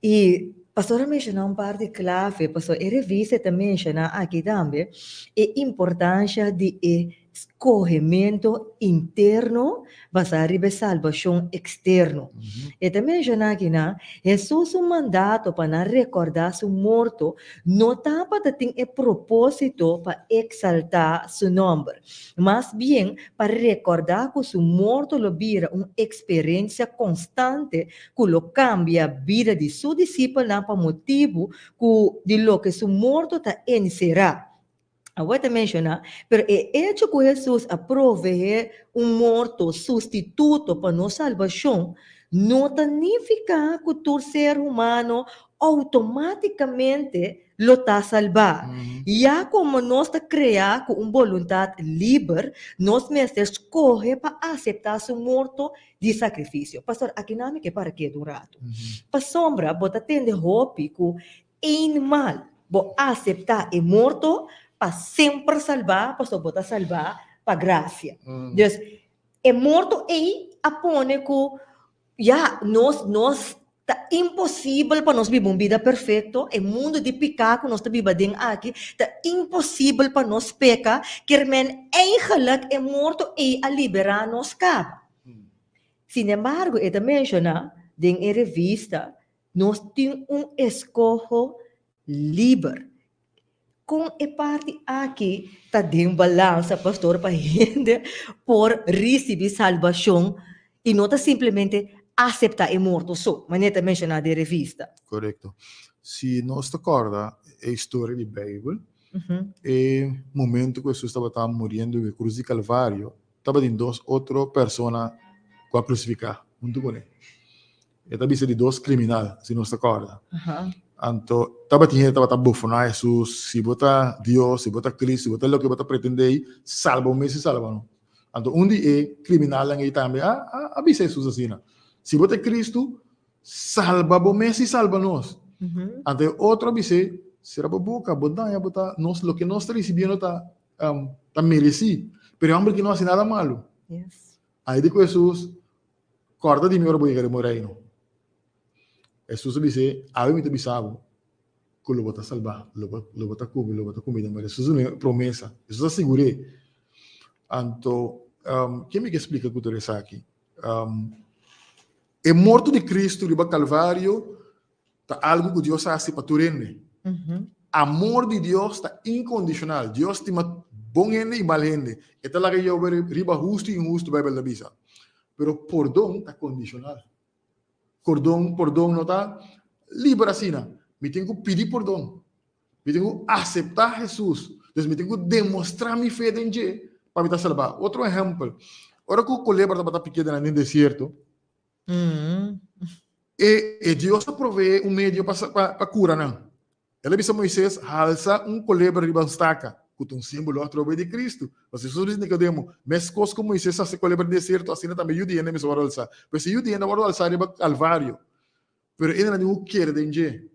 [SPEAKER 2] I pastor a menshoná un par di klave, pasobra e revista ta menshoná aki tambe e importansha di e skohemento interno basá riba e salbashon eksterno. E ta menshoná akinan, Hesus su mandato pa nan rekordá su morto no tabata tin e propósito pa eksaltá su nòmber. Mas bien, pa rekordá ku su morto lo bira un eksperensia konstante ku lo kambia bida di su disipelnan pa motibu ku di loke su morto ta enserá. Awor ta menshoná, Pero e echo ku Hesus a proveé un morto sustituto pa nos salbashon no ta nifiká ku tur ser humano outomátikamente lo ta salbá. Ya komo nos ta kreá ku un boluntat liber, nos mester skohe pa aseptá su morto di sakrifisio. Pastor, aki nan mi ke para ketu un ratu. Pasobra bo ta tende hopi ku eenmaal bo aseptá e morto pa semper salbá, pasobra bo ta salbá pa grasia. Dus, e morto ei a pone ku ya, nos nos ta imposibel pa nos biba un bida perfecto, e mundo di piká ku nos ta biba den aki, ta imposibel pa nos peka, kier men eigenlijk e morto ei a liberá nos kaba. Sin embargo, e ta menshoná den e revista, nos tin un eskoho liber. Kon e parti aki ta den balansa, pastor, pa hende por risibí salbashon i no ta simplemente aseptá e morto so, manera ta menshoná den revista?
[SPEAKER 3] Korekto. Si nos ta kòrda e historia di Beibel, e momento ku Hesus tabata muriendo den e krus di Kalvario, tabatin dos otro persona ku a krusifiká huntu kuné. E ta bisa di dos kriminal, si nos ta kòrda. Anto, tabatin hende tabata bufoná Hesus, Si bo ta Dios, si bo ta Kristu, si bo ta loke bo ta pretendé ei, salba bo mes i salba nos. Anto un di e kriminalnan ei tambe a a bisa Hesus asina, Si bo ta e Kristu, salba bo mes i salba nos. Anto e otro a bis'é, Sera bo boka, bo daña bo ta nos, loke nos ta risibiendo ta ta meresí. Pero e hòmber aki no hasi nada malu. Ai di ku Hesus, Kòrda di mi ora bo yega den bo reino. Hesus a bis'é, Awe mi ta bisa bo ku lo bo ta salbá, lo bo lo bo ta ku mi, lo bo ta ku mi den bo reino. Hesus a duna e promesa. Hesus a sigur'é. Anto, ken mi ke splika ku tur esaki? E morto di Kristu riba Kalvario ta algu ku Dios a hasi pa tur hende. Amor di Dios ta inkondishonal. Dios stima bon hende i mal hende. E ta laga yobe riba hustu i inhustu, Beibel ta bisa. Pero pordon ta kondishonal. Kordon, pordon no ta liber asina. Mi tin ku pidi pordon. Mi tin ku aseptá Hesus. Dus mi tin ku demostrá mi fe den dje pa mi ta salbá. Otro ehèmpel, ora ku kolebra tabata pikia den nan desierto, E e Dios a proveé un medio pa pa kura nan. El a bisa Moises, Halsa un kolebra riba un staka, ku ta un símbolo atrobe di Kristu. Pasobra Hesus a bisa Nikodemo, Meskos ku Moises a hasi kolebra den desierto, asina tambe Yu di hende mester wòrdu alsá. Pues e Yu di hende a wòrdu alsá riba Kalvario, pero e nan tin ku kere den dje.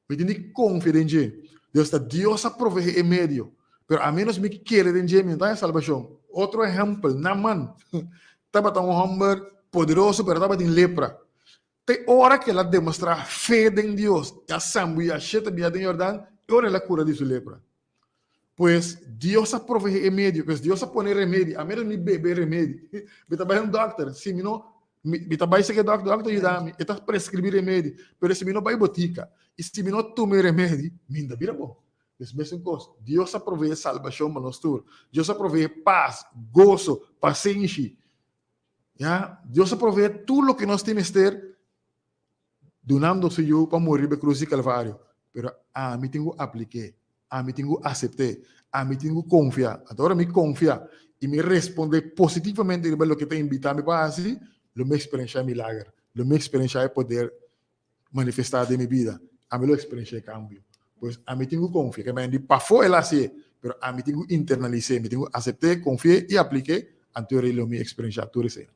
[SPEAKER 3] Mi tin di konfia den dje. Dios ta Dios a proveé e medio, pero a ménos mi kere den dje, mi no ta haña salbashon. Otro ehèmpel, Naaman tabata un hòmber poderoso, pero tabatin lepra. Te ora ku el a demostrá fe den Dios i a sambuyá shete bia den Yordan, e ora el a kura di su lepra. Pues, Dios a proveé e medio, pues Dios a pone remedi, a ménos mi bebe remedi. Mi ta bai un dòkter, si mi no, mi, mi ta bai serka e dòkter, dòkter yuda mi, e ta preskribí remedi, pero si mi no bai botika i si mi no tuma e remedi, mi no ta bira bon. Pues mesun kos, Dios a proveé salbashon pa nos tur. Dios a proveé pas, goso, pasenshi. Ya, Dios a proveé tur loke nos tin mester dunando su Yu pa muri riba e krus di Kalvario. Pero ami tin ku aplik'é, ami tin ku asept'é, ami tin ku konfia. Anto ora mi konfia i mi respondé positivamente riba loke ta invitá mi pa hasi, lo mi eksperenshá e milager, lo mi eksperenshá e poder manifestá den mi bida. Ami lo eksperenshá e kambio. Pues ami tin ku konfia. Ke men di pafó el a hasié, pero ami tin ku internalis'é, mi tin ku asept'é, konfi'é i aplik'é, anto lo mi eksperenshá tur esei.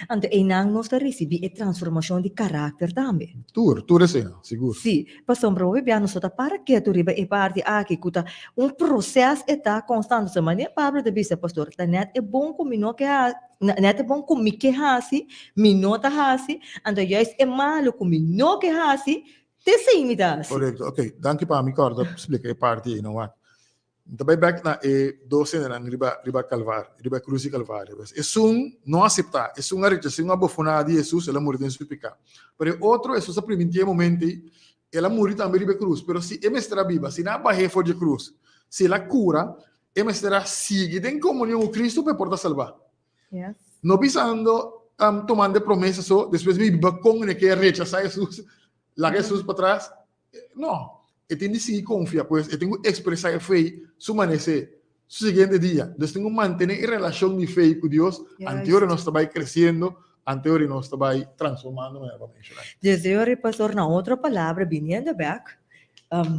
[SPEAKER 2] Anto einan nos ta risibí e transformashon di karakter tambe.
[SPEAKER 3] Tur, tur eseinan, sigur.
[SPEAKER 2] Sí, pasobra hopi bia nos no ta para ketu riba e parti aki ku ta un proses e ta konstant. Pasobra manera Pablo ta bisa, Pastor, ta nèt e bon ku mi no ke hasi, nèt e bon ku mi ke hasi, mi no ta hasi, anto juist e malu ku mi no ke hasi, te esei mi ta hasi.
[SPEAKER 3] Korekto, oke, danki pa mi kòrda splika e parti ei, no wak. Mi ta bai bek na e dos hendenan riba riba Kalvario, riba e krus di Kalvario. Pues esun no a aseptá, esun a rechasá, esun a bofoná di Hesus, el a muri den su piká. Pero e otro, Hesus a primintié e momento ei, el a muri tambe riba e krus, pero si e mester a biba, si nan a bah'é for di e krus, si el a kura, e mester a sigui den komunion ku Kristu pa e por ta salbá.
[SPEAKER 2] Yes.
[SPEAKER 3] No bisando, tumando e promesa so, despues mi biba kon e ke rechasá Hesus, laga Hesus patras. No, e tin di sigui konfia, pues e tin ku ekspresá e fe su manesé, su siguiente dia. Dus tin ku mantené e relashon di fe ku Dios ante ora nos ta bai kresiendo, ante ora nos ta bai transformando, manera bo a menshoná.
[SPEAKER 2] Desde ora e pastor na otro palabra biniendo bek,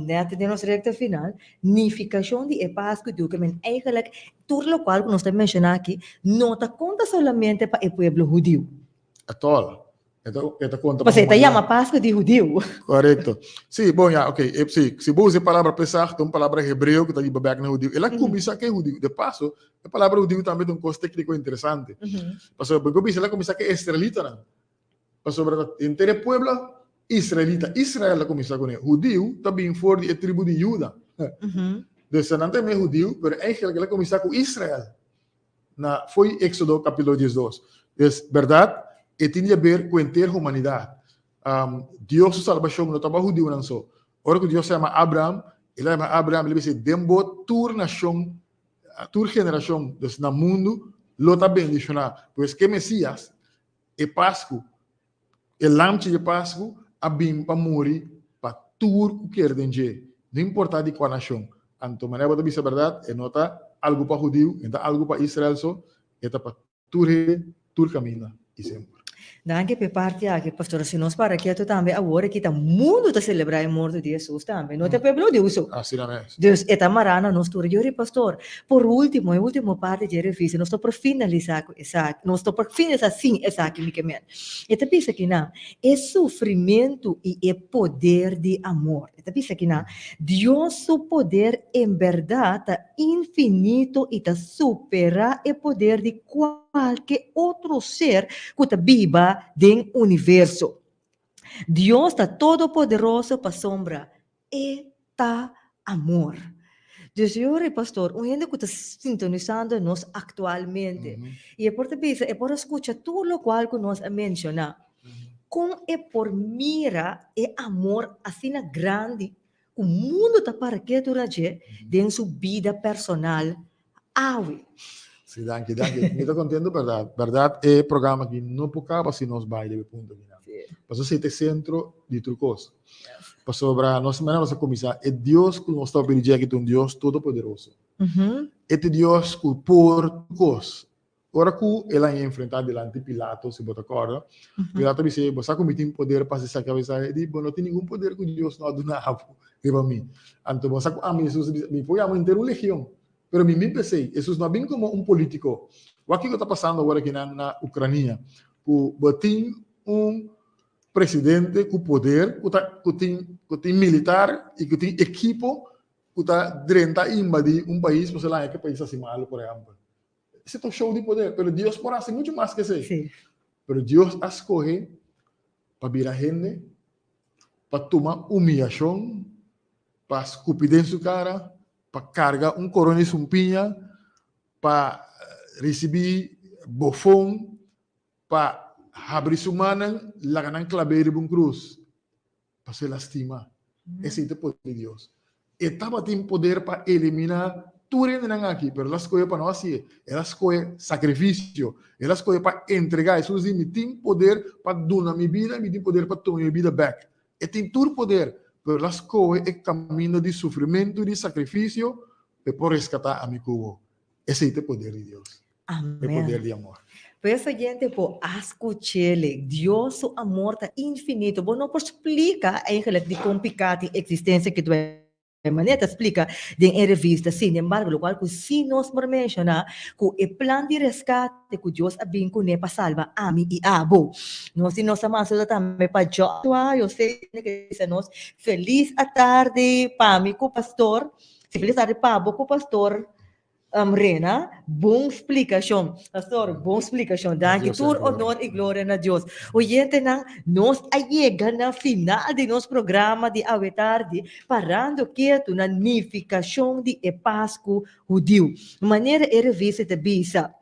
[SPEAKER 2] nèt den nos rekta final, nifikashon di e Pasku di men eigenlijk tur lokual ku nos ta menshoná aki no ta konta solamente pa e pueblo hudiu.
[SPEAKER 3] At all. E ta, e ta konta
[SPEAKER 2] pa Pasobra e ta yama Pasku di hudiu.
[SPEAKER 3] Korekto. Sí, bon ya, oké. E, sí, si bo usa e palabra Pesach, ta un palabra hebreo ku ta riba bèk na hudiu. El a kuminsá ku e hudiu. De paso, e palabra hudiu tambe ta un kos tékniko interesante. Pasobra bo bisa el a kuminsá ku e israelitanan. Pasobra ta henter e pueblo israelita, Israel a kuminsá kuné. Hudiu ta bin for di e tribu di Juda. Dus nan ta e hudiu, pero eigenlijk el a kuminsá ku Israel. Na foi Éxodo capítulo 12. Dus, berdad, E tin di haber ku henter humanidat. Dios su salbashon no ta pa hudiunan so. Ora ku Dios a yama Abraham, el a yama Abraham, el a bisa, Den bo tur nashon, tur generashon, dus na mundu, lo ta bendishoná. Pues ku e Mesias, e Pasku, e Lamchi di Pasku, a bin pa muri pa tur ku kere den dje, no importá di kua nashon. Anto manera bo ta bisa bèrdat, e no ta algu pa hudiu, e no ta algu pa Israel so, e ta pa Tur hende, tur kaminda i semper.
[SPEAKER 2] Danki p'e parti aki, pastor. Si nos para ketu tambe awor aki ta mundu ta selebrá e morto di Hesus tambe, no ta e pueblo di uso.
[SPEAKER 3] Asina mes.
[SPEAKER 2] Dus e ta mará na nos tur. Yori, pastor, por último, e último parti dje revista, nos no por finalisá ku esaki, nos no por finalisá sin esaki, mi ke men. E ta bisa kinan, e sufrimentu i e poder di amor. E ta bisa kinan, Dios su poder en bèrdat ta infinito i ta superá e poder di kualke otro ser ku ta biba den universo. Dios ta todopoderoso pasobra e ta amor. Dus yori, pastor, un hende ku ta sintonisando nos aktualmente i e por ta bisa, e por a skucha tur lokual ku nos a menshoná, kon e por mira e amor asina grandi ku mundu ta para ketu na dje den su bida personal awe?
[SPEAKER 3] Sí, danki, danki. Mi ta contento, berdad. Berdad, e programa aki no por caba si nos bai debe punto aki nan. Pasobra esei ta e centro di tur cos. Pasobra nos manera nos a cuminsa, e Dios cu nos ta pidi dje aki ta un Dios todopoderoso. E ta e Dios cu por tur cos. Ora ku el a enfrentá dilanti Pilato, si bo ta kòrda, Pilato a bis'é, Bo sa ku mi tin poder pa hasi esaki òf esaki? E di, Bo no tin ningun poder ku Dios no a duna bo riba mi. Anto bo sa ku ami, Hesus a bisa, mi por yama henter un legion, pero mi bin p'esei. Hesus no a bin komo un polítiko. Wak kiko ta pasando awor akinan na Ukrania, ku bo tin un presidente ku poder, ku ta ku tin ku tin militar i ku tin ekipo ku ta drenta i invadí un pais pasobra el a haña ku e pais hasi malu, por ehèmpel. Esei ta un show di poder, pero Dios por hasi mucho mas ke esei.
[SPEAKER 2] Sí.
[SPEAKER 3] Pero Dios a skohe pa bira hende, pa tuma humiyashon, pa skupi den su kara, pa karga un korona di sumpiña, pa risibí bofon, pa habri su mannan, laga nan klab'é riba un krus. Pasobra el a stima. Esei ta e poder di Dios. E tabatin poder pa eliminá tur hendenan aki, pero el a skohe pa no hasié. El a skohe sakrifisio. El a skohe pa entregá. Hesus di, Mi tin poder pa duna mi bida i mi tin poder pa tuma mi bida bèk. E tin tur poder, pero el a skohe e kaminda di sufrimentu i di sakrifisio pa e por reskatá ami ku bo. Esei ta e poder di Dios.
[SPEAKER 2] Amen.
[SPEAKER 3] E poder di amor.
[SPEAKER 2] Pues oyente bo a scuchele, Dios su amor ta infinito. Bo no por splica eigenlijk dicon pica tin existencia ki dwai manera ta splica den e revista. Sin embargo, locual cu si nos por menciona cu e plan di rescate cu Dios a bin cune pa salba ami y abo. Nos di nos a manda tambe pa Joshua, yo sé que bisa nos feliz atardi pa mi cu pastor, si feliz tardi pa bo cu pastor. Rena, bon splikashon. Pastor, bon splikashon. Danki. Tur honor i gloria na Dios. Oyentenan, nos a yega na final di nos programa di awe tardi, parando ketu na nifikashon di e Pasku Hudiu. Manera e revista ta bisa,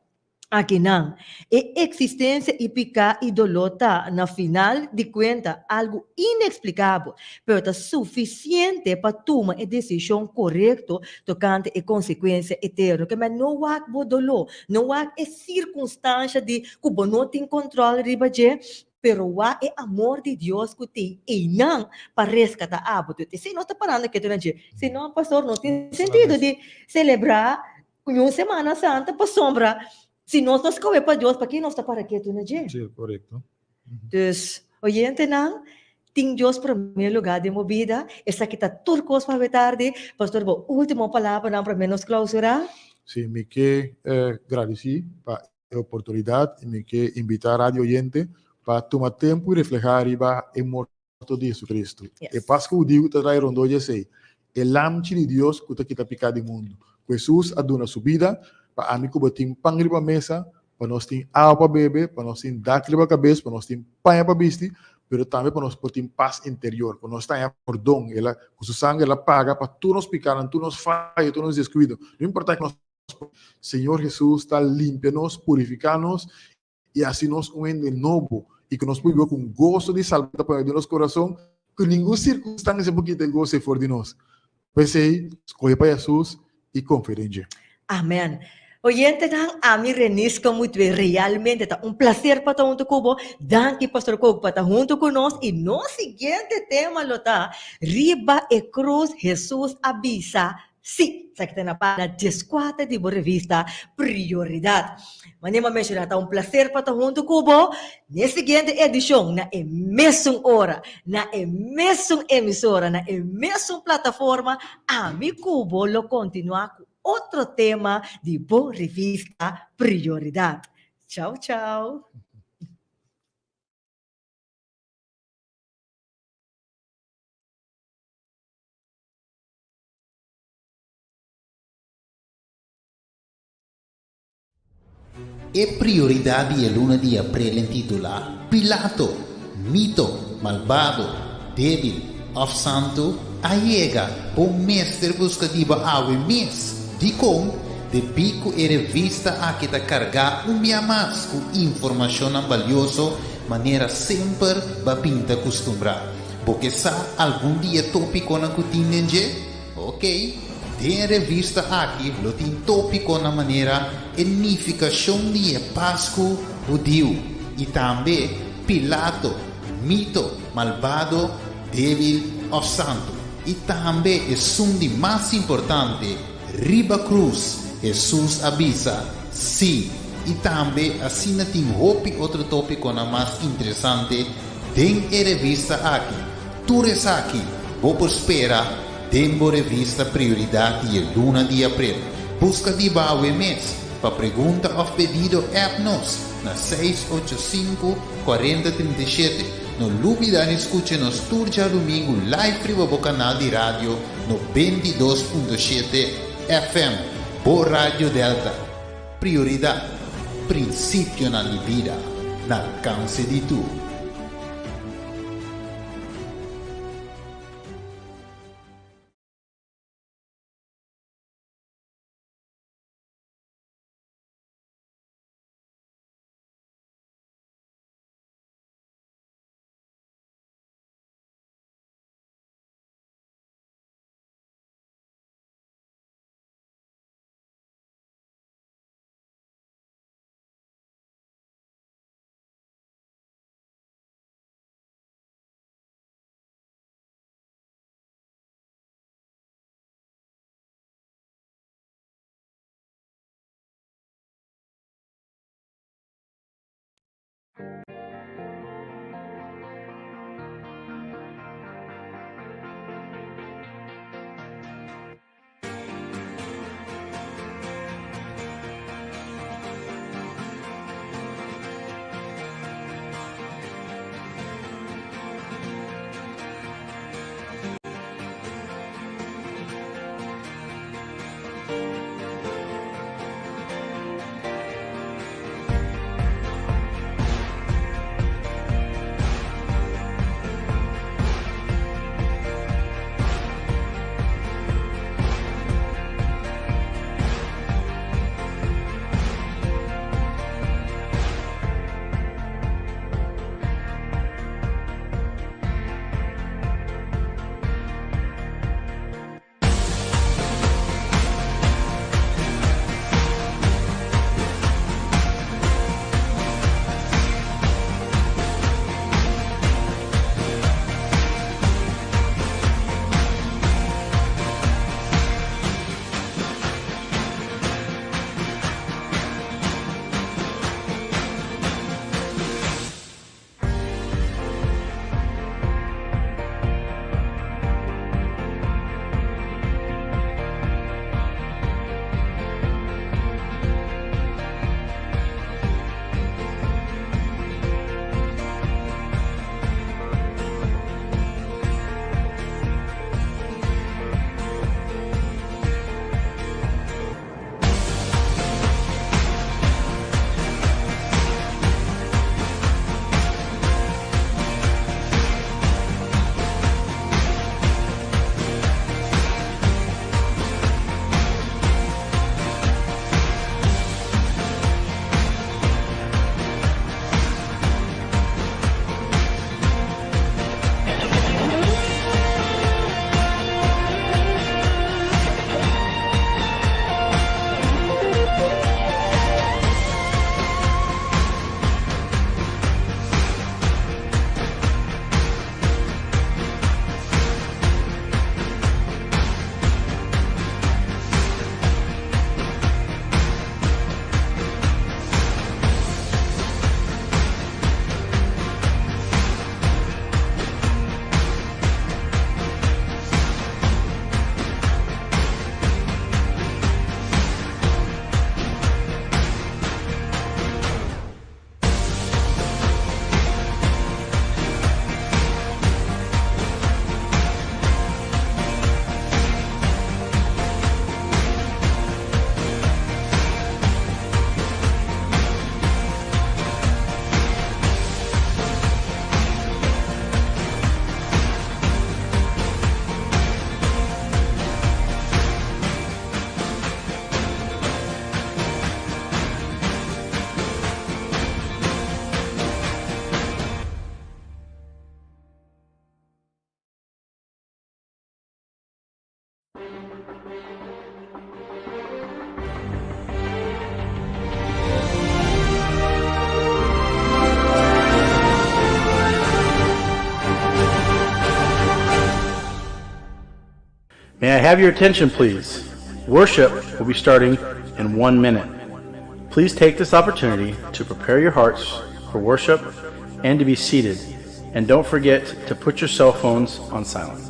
[SPEAKER 2] Akinan, e eksistensia i piká i doló ta, na final di kuenta, algu ineksplikabel, pero ta sufisiente pa tuma e desishon korekto tokante e konsekuensia eterno. Ke men no wak bo doló, no wak e sirkunstansha di ku bo no tin kontròl riba dje, pero wak e amor di Dios ku tin einan pa reskatá abo. Esei nos ta parando ketu na dje. Si no, pastor, no tin sentido di selebrá Un Semana Santa pasobra si nos no skohe pa Dios, pa ke nos ta para ketu na dje?
[SPEAKER 3] Sí, korekto.
[SPEAKER 2] Dus, oyentenan, tin Dios promé lugá den bo bida, esaki ta tur kos pa awe tardi. Pastor, bo último palabranan promé nos klausurá?
[SPEAKER 3] Sí, mi ke gradisí pa e oportunidat i mi ke invitá radio oyente pa tuma tempu i reflehá riba e morto di Jesucristo.
[SPEAKER 2] Yes.
[SPEAKER 3] E Pascu hudiu ta trae rondó dje esei, e Lamchi di Dios ku ta kita piká di mundu. Ku Hesus a duna su bida pa ami ku bo tin pan riba mesa, pa nos tin awa pa bebe, pa nos tin dak riba kabes, pa nos tin paña pa bisti, pero tambe pa nos por tin pas interior, ku nos ta haña pordon. El a, ku su sanger el a paga pa tur nos pikánan, tur nos fayo, tur nos deskuido. No importá ku nos Señor Hesus ta limpia nos, purifiká nos. i hasi nos un hende nobo i ku nos por biba ku un goso di salbashon pone den nos kurason ku ningun sirkunstansia por kita e goso ei for di nos. P'esei, skohe pa Hesus i konfia den dje.
[SPEAKER 2] Amen. Oyentenan, ami Renis Comutwe, realmente ta un placer pa ta hunto cu bo. Danki Pastor Kook pa ta hunto cu nos y nos siguiente tema lo ta Riba e Cruz Jesus a bisa Sí. Esaki ta na pagina 14 di bo revista Prioridad. Manera mi a menciona ta un placer pa ta hunto cu bo n'e siguiente edicion na e mesun ora, na e mesun emisora, na e mesun plataforma, ami cu bo lo continua cu otro tema di bo revista Prioridad. Chao chao.
[SPEAKER 1] E prioridad di e luna di april intitula Pilato, Mito, Malbado, Débil òf Santu? A yega, bo mester buska di bo awe mes. Dikon? Debí ku e revista aki ta kargá un bia mas ku informashonnan balioso manera semper bo a bin ta kustumbrá. Bo ke sa algun di e tópikonan ku tin den dje? Oké, den e revista aki lo tin tópikonan manera e nifikashon di e Pasku hudiu i tambe Pilato, mito, malbado, débil òf santu. I tambe esun di mas importante, riba krus Hesus a bisa sí. I tambe asina tin hopi otro tópikonan mas interesante den e revista aki. Tur esaki bo por spera den bo revista Prioridad di e luna di april. Buska di bo awe mes. Pa pregunta òf pedido app nos na 685 4037. No lubidá di skucha nos tur djadumingu live riba bo kanal di radio 92.7 FM, Bo Radio Delta. Prioridad, prinsipionan di bida na alkanse di tur.
[SPEAKER 4] May I have your attention, please? Worship will be starting in 1 minute. Please take this opportunity to prepare your hearts for worship and to be seated. And don't forget to put your cell phones on silent.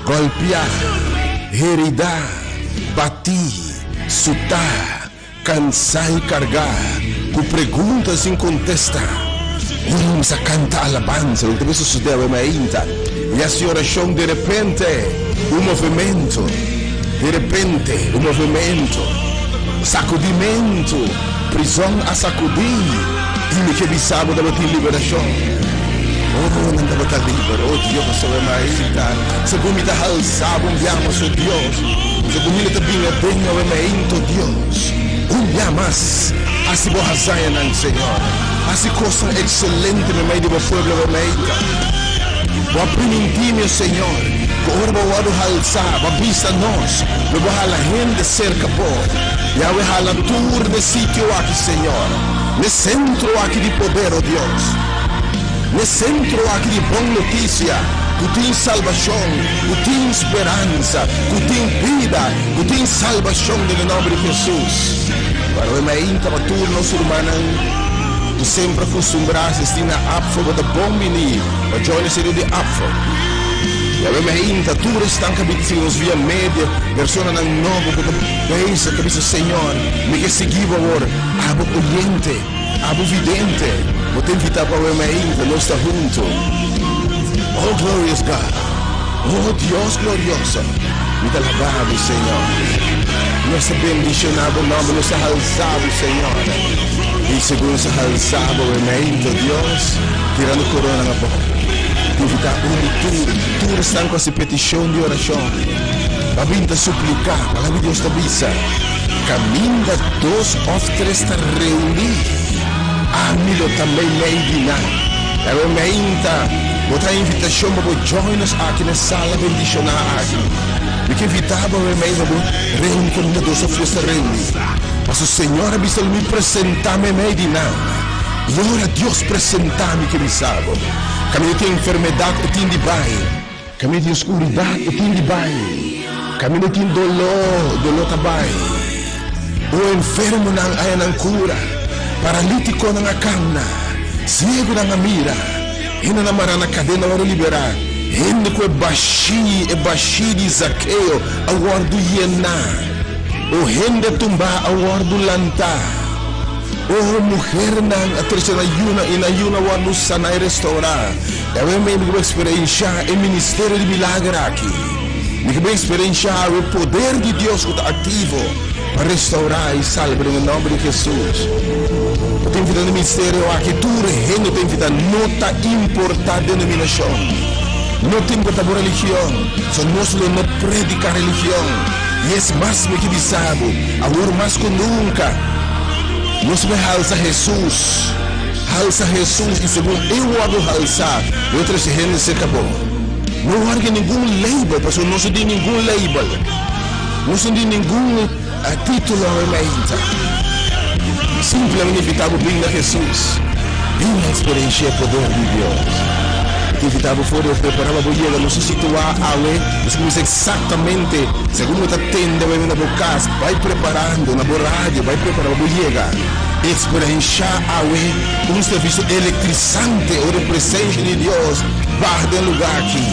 [SPEAKER 5] Golpiá, heridá, batí, sutá, kansá i kargá ku pregunta sin kontesta. Ora mi sa kanta alabansa, loke ta bisa sosodé awe mainta, i hasi orashon, derepente un movementu, derepente un movementu, sakudimentu, prizòn a sakudí, i mi ke bisa bo tabatin liberashon. Oh, nan tabata liber, oh Dios, awe mainta, segun mi ta halsa bo un bia mas, oh Dios, segun mi lo ta bin aden awe mainta, oh Dios, un bia mas, hasi bo hazañanan, Señor, hasi kosnan ekselente meimei di bo pueblo awe mainta. Bo a primintí mi, oh Señor, ku ora bo wòrdu halsá, bo a bisa nos, lo bo hala hende serka bo. Yahweh hala tur n'e sitio aki, Señor, n'e sentro aki di poder, oh Dios, n'e sentro aki di bon notisia, ku tin salbashon, ku tin speransa, ku tin bida, ku tin salbashon den e nòmber di Hesus. Pero e mainta pa tur nos rumannan ku semper a kustumbrá asistí na APFO, bo ta bon biní pa join e serie di APFO. Yahweh mainta tur esnan ku a bin sigui nos via media, personanan nobo ku ta bezig ta bisa, Señor, mi ke sigui bo awor, abo oyente, abo vidente, bo ta invitá pa awe mainta nos ta huntu. Oh glorious God, oh Dios glorioso, mi ta alabá bo, Señor. Nos ta bendishoná bo nòmber, nos ta halsá bo, Señor. I segun nos ta halsá bo awe mainta, Dios, tirando koronan abou, invitá un di tur, tur esnan ku hasi petishon di orashon, pa bin ta supliká. Palabra di Dios ta bisa, Kaminda dos òf tres ta reuní, ami lo ta meimei di nan. Awe meinta, bo ta invitashon pa bo join nos aki na e sala bendishoná aki. Mi ke invitá bo awe meinta pa bo reuni kaminda dos òf tres ta reuni. Pasobra Señor a bisa lo mi presentá meimei di nan. I ora Dios presentá mi ke bisa bo, kaminda tin enfermedat e tin di bai, kaminda tin oskuridat e tin di bai, kaminda tin doló, doló ta bai. O enfermonan a haña nan kura, paralítikonan a kamna, siegunan a mira, hendenan mará na kadena a wòrdu liberá, hende ku e bashí, e bashí di Zakeo a wòrdu yená, o hende tumbá a wòrdu lantá, o muhernan a trese nan yunan i nan yunan a wòrdu saná i restourá. Awe mi ke bo eksperenshá e ministerio di milager aki. Mi ke bo eksperenshá awe poder di Dios ku ta aktivo pa restourá i salba den e nòmber di Hesus. Bo ta invitá na e ministerio aki, tur hende ta invitá, no ta importá denominashon, no ta importá bo religion, so nos lo no prediká religion. I es mas mi ke bisa bo, awor mas ku nunka, nos mester halsa Hesus, halsa Hesus i segun E wòrdu halsá, lo trese hende serka bo. No warga ningun label, pasobra nos no tin ningun label. Nos no tin ningun título awe mainta. Simplemente invitá bo bin na Hesus. Bin na eksperenshia e poder di Dios. Mi ta invitá bo for di prepará pa bo yega. Nos ta situá awe, nos kuminsá eksaktamente segun bo ta tende awe na bo kas. Bai preparando na bo radio, bai prepará pa bo yega. Eksperenshá awe un servisio elektrisante ora e presensia di Dios baha den lugá aki.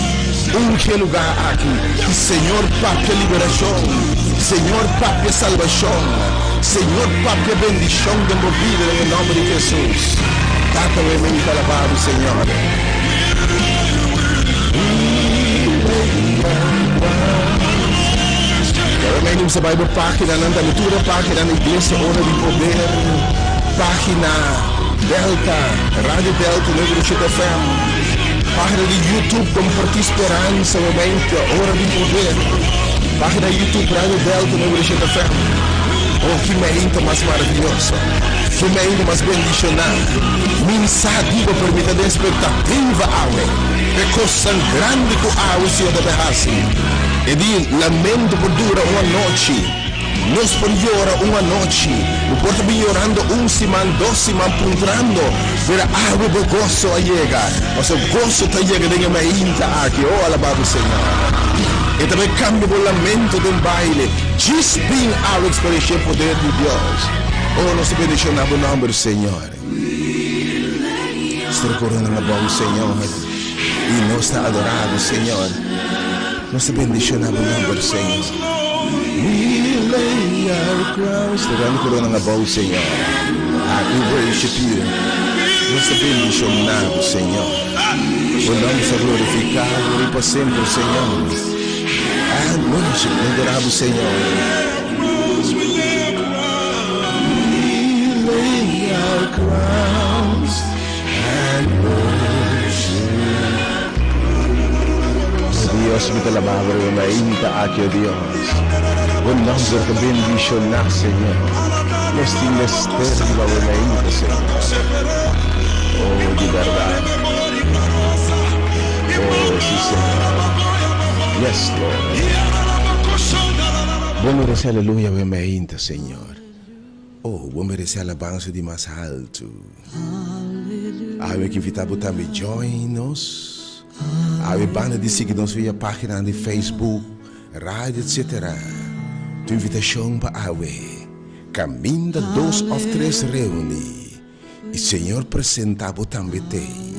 [SPEAKER 5] Ungi e lugá aki i Señor papia liberashon, Señor papia salbashon, Señor papia bendishon den bo bida den e nòmber di Hesus. Tata weme mi ta alabá bo Señor. Weme mi sa bai bo páginanan tambe tur e páginanan Iglesia Ora di Poder, página Delta, Radio Delta 97 FM, página di YouTube Compartí Speransa Momento Ora di Poder, página YouTube Radio Delta 97 FM. Oh, ki meinta mas maravioso, ki meinta mas bendishoná. Mi sa di bo pero mi ta den expectativa awe p'e kosnan grandi ku awe Señor ta bay hasi. E di lamento por dura un anochi. Nos por yora un anochi. Bo por ta bin yorando un siman, dos siman puntrando, pero awe bo goso a yega. Pasobra goso ta yega den e mainta aki. Oh, alabá bo Señor. E ta bay cambia bo lamento den baile. Djis bin awe experiencia e poder di Dios. Oh, nos ta bendiciona bo nomber, Señor. Nos ta recorda na bo, Señor. Y nos ta adora bo, Señor. Nos ta bendiciona bo nomber, Señor. We lay our crowns. Ta dando corona na bo, Señor. Ah, we worship you. Nos ta bendiciona bo, Señor. Bo nomber ta glorificado y pa semper, Señor. And worship, adora bo, Señor. We lay our crowns and worship. Dios, mi ta alabá bo riba mainta aki, o Dios. Bo nomber ta bendishoná, Señor. Nos tin mester riba bo mainta, Señor. Oh, di bèrdat. Oh, sí, Señor. Yes, Lord. Bo meresé aleluya bo mainta, Señor. Oh, bo meresé alabansa di mas haltu. Awe ki invitá bo tambe join nos. Awe banda di sigui nos via páginanan di Facebook, radio etc. Tu invitashon pa awe. Kaminda dos òf tres reuní i Señor presentá bo tambe t'ei.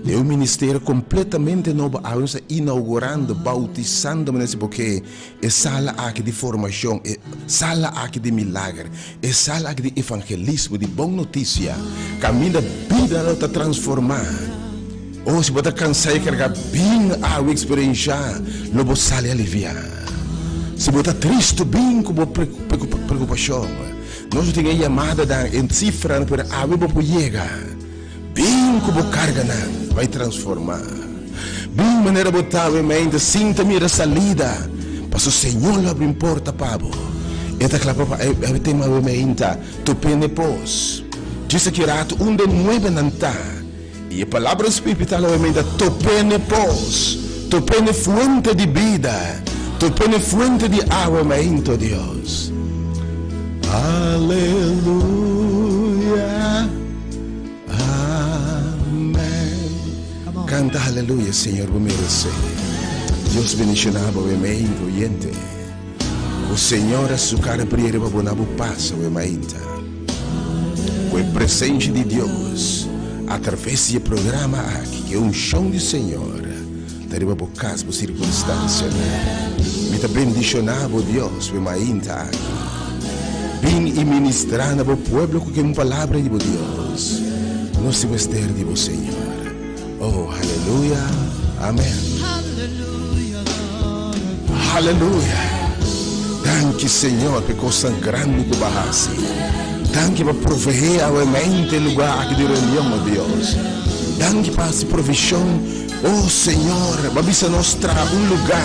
[SPEAKER 5] Den un ministerio kompletamente nobo awe nos ta inaugurando, bautisando manera si bo ke, E sala aki di formashon, e sala aki di milager, e sala aki di evangelismo, di bon notisia, kaminda bidanan lo ta transformá. Oh, si bo ta kansá i kargá, bin awe eksperenshá, lo bo sali aliviá. Si bo ta tristu, bin ku bo preokupashon. Nos lo tin e yamadanan, e sifranan, pero awe bo por yega. Bin ku bo karganan bai transformá. Bin manera bo ta awe mente sin ta mira salida, paso Señor lo abri un porta pa bo. E ta kla pa e tema awe meinta, Top'e pos. Djis aki rato un den nuebenan ta, i e palabra spirital awe meinta, Top'e pos, top'e fuente di bida, top'e fuente di awa meinta, o Dios. Aleluya. Amen. Canta aleluya, Señor, bo merece. Dios bendiciona bo, mainta oyente. Cu Señor a su cara bria riba bo na bo pasa, we mainta. Cu e presencia di Dios a traves di e programa aki, cu e uncion di Señor ta riba bo cas, bo circunstancianan. Mi ta bendiciona bo, Dios, we mainta aki. Bin i ministrá na bo pueblo ku ke un palabra di bo Dios. Nos tin mester di bo, Señor. Oh, haleluya. Amen. Haleluya. Danki, Señor, pa e kosnan grandi ku bo a hasi. Danki pa proveé awe mente e lugá aki di reunion, oh Dios. Danki pa hasi provishon. Oh, Señor, bo a bisa nos traha un lugá.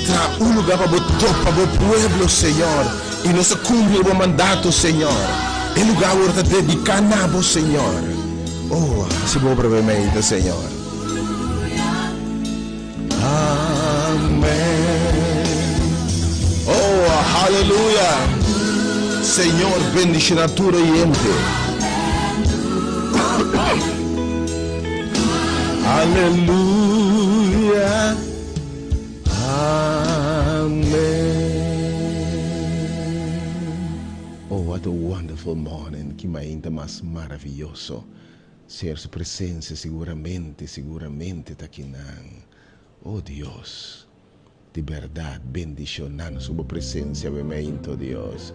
[SPEAKER 5] Traha un lugá pa bo topa bo pueblo, Señor, i nos a cumpli bo mandato, Señor. E lugá awor ta dedicá na bo, Señor. Oh, haci bo obra meimei, Señor. Aleluya! Señor bendiciona tur oyente. Aleluya. Amen. Oh, what a wonderful morning. Ki mainta mas maraviyoso. Señor su presencia siguramente, siguramente ta akinan. Oh Dios, di berdad bendiciona nos cu bo presencia awe mainta, oh Dios.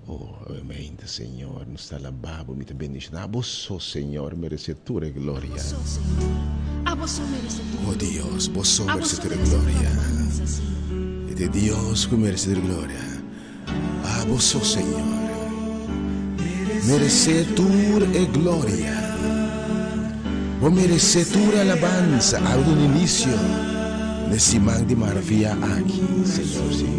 [SPEAKER 5] Oh, awe mainta, Señor, nos ta alaba bo, mi ta bendiciona bo so, Señor, merece tur e gloria. Oh Dios, bo so merece tur e gloria. E ta e Dios cu merece tur e gloria. Abo so, Señor, meresé tur e gloria. Bo meresé tur alabansa awe den inicio n'e siman di maravia aki, Señor, sí.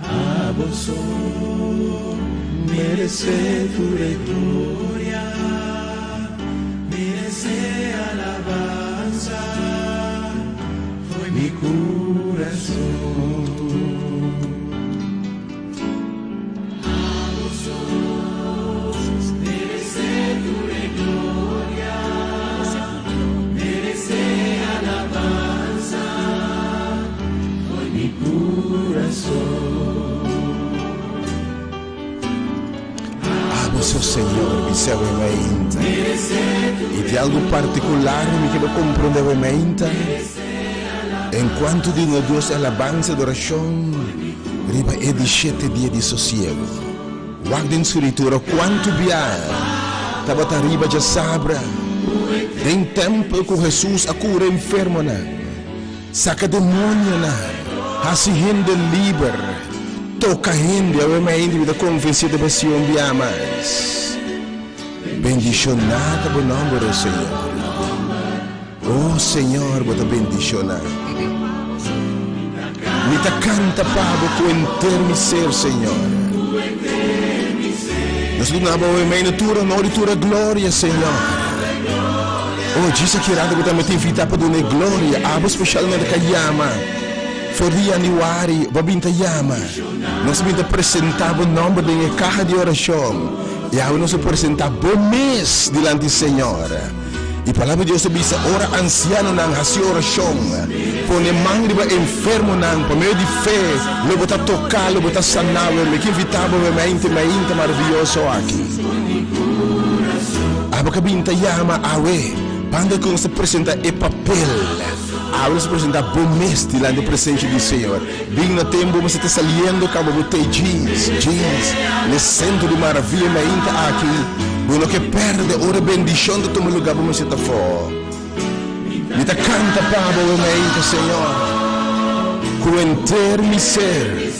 [SPEAKER 5] Abo so meresé tur e gloria, meresé alabansa. Foi mi corazón. Abo so Señor, bisa we mainta. Y di algo particular mi ke bo comprende we mainta. En cuanto di no Dios alabanza adoracion riba e di shete dia di sosiego. Wak den Scritura cuanto bia tabata riba djasabra den tempel cu Jesus a cura enfermonan. Saka demonionan, hasi hende liber, toka hende, awe mi hende mi ta konvensí ta basi un bia mas. Bendishoná ta bo nòmber, o Señor. O Señor, bo ta bendishoná. Mi ta kanta pa bo ku henter mi ser, Señor. Nos duna bo awe mei na tur honor i tur gloria, Señor. Oh, djis aki rato bo tambe ta invitá pa duna e gloria. Abo spesialmente ka yama for di yanüari, bo a bin ta yama. Nos a bin ta presentá bo nòmber den e kaha di orashon. I awe nos a presentá bo mes dilanti Señor. E Palabra di Dios ta bisa, Ora ansianonan hasi orashon, pone man riba enfermonan, pa medio di fe lo bo ta toká, lo bo ta saná. Wèl, mi ke invitá bo mente mainta maravioso aki. Abo ka bin ta yama awe, banda ku nos ta presentá e papel. Awe nos ta presentá bo mes dilanti e presensia di Señor. Bin na tempu mester ta saliendo kaba bo te jeans, jeans, n'e sentro di maravia mainta aki. Bo no ke perde ora e bendishon ta tuma luga bo mester ta afó. Mi ta kanta pa bo awe mainta, Señor, ku henter mi ser.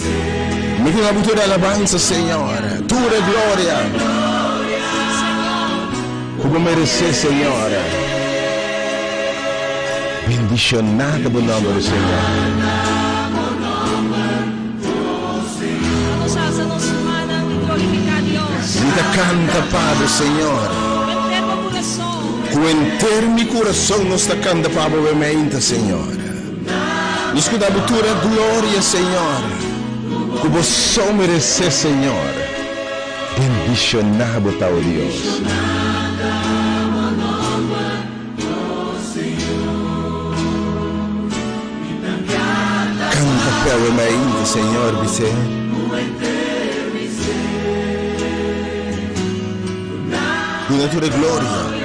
[SPEAKER 5] Mi ta duna bo tur e alabansa, Señor, tur e gloria ku bo meresé, Señor. Bendishoná ta bo nòmber, o Señor. Mi ta kanta pa bo, Señor. Ku henter mi kurason nos ta kanta pa bo wemeinta, Señor. Nos ku da bo tur e gloria, Señor, ku bo so meresé, Señor. Bendishoná bo ta, o Dios. Canta pe awe mainta, Señor, bis'é. Duna tur e gloria.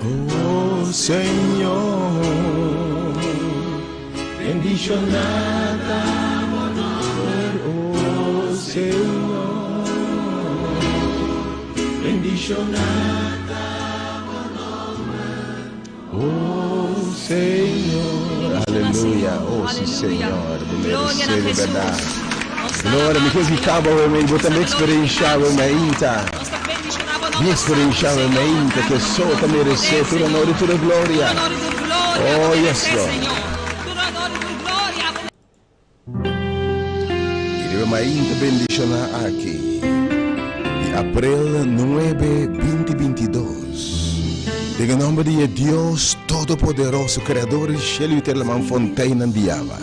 [SPEAKER 5] Oh Señor, bendiciona ta bo nomber, oh Señor, bendiciona ta bo nomber, oh Señor. Aleluya. Oh, si Señor. Bo meresé di bèrdat. Gloria. Mi ke invitá bo awe mei. Bo tambe eksperenshá awe meinta. Mi eksperenshá awe meinta ku so ta meresé tur honor i tur e gloria. Oh, yes, Lord. I riba mainta bendishoná aki di aprel nuebe binti 22, den e nomber di e Dios Todopoderoso, Kreador di shelu i tera laman fonteinnan di awa,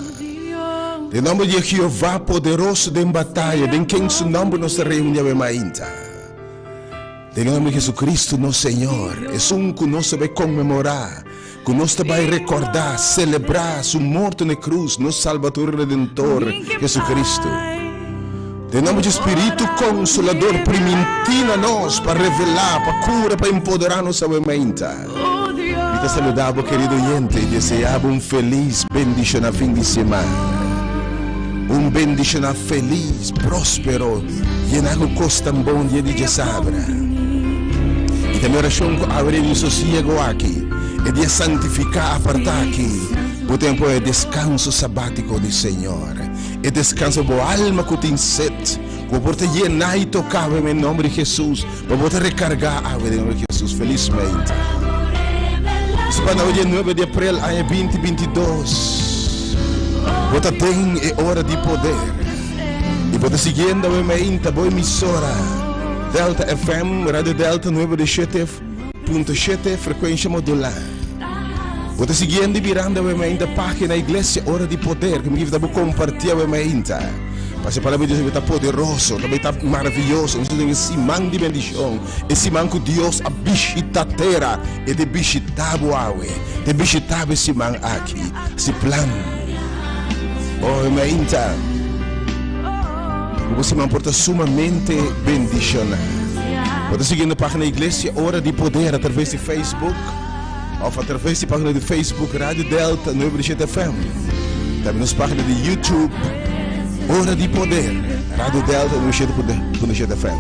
[SPEAKER 5] den nomber di e Jehová poderoso den bataya, den ken su nomber nos ta reuni awe mainta, den e nomber di Jesucristo nos Señor, esun ku nos ta bai konmemorá. Ku nos ta bai rekordá, selebrá, Su morto na e krus, nos Salbador i Redentor, Jesucristo. Den nòmber dje Spiritu Konsolador primintí na nos pa revelá, pa kura, pa empoderá nos awe mainta. Mi ta saludá bo kerido oyente i deseá bo un felis bendishoná fin di siman. Un bendishoná felis, próspero, yená ku kos tan bon dia di djasabra. I ta mi orashon ku awe den di sosiego aki, e dia santifiká apartá aki, bo tempu e deskanso sabátiko di Señor, e deskanso bo alma ku tin set, ku bo por ta yená i toká awe den nòmber di Hesus, pa bo ta rekargá awe den nòmber di Hesus felismente. Sepan awe dia nuebe di aprel aña 2022, bo ta den e ora di poder i bo ta siguiendo awe meinta bo emisora Delta FM, Radio Delta 97.7, frekuensha modulá. Bo ta siguiendo i mirando awe meinta página Iglesia Ora di Poder ku mi ta bo kompartí awe meinta. Pasobra e palabra di Dios ta poderoso, ta ta maravioso. Nos ta den e siman di bendishon, e siman ku Dios a bishita tera. E ta bishita bo awe, ta bishita bo e siman aki. Hasi plan. Oh, meinta. Bo siman por ta sumamente bendishoná. Bo ta siguiendo página Iglesia Ora di Poder atraves di Facebook of atraves di página di Facebook Radio Delta 97 FM. Tambe nos página di YouTube Ora di Poder Radio Delta 97.7 FM.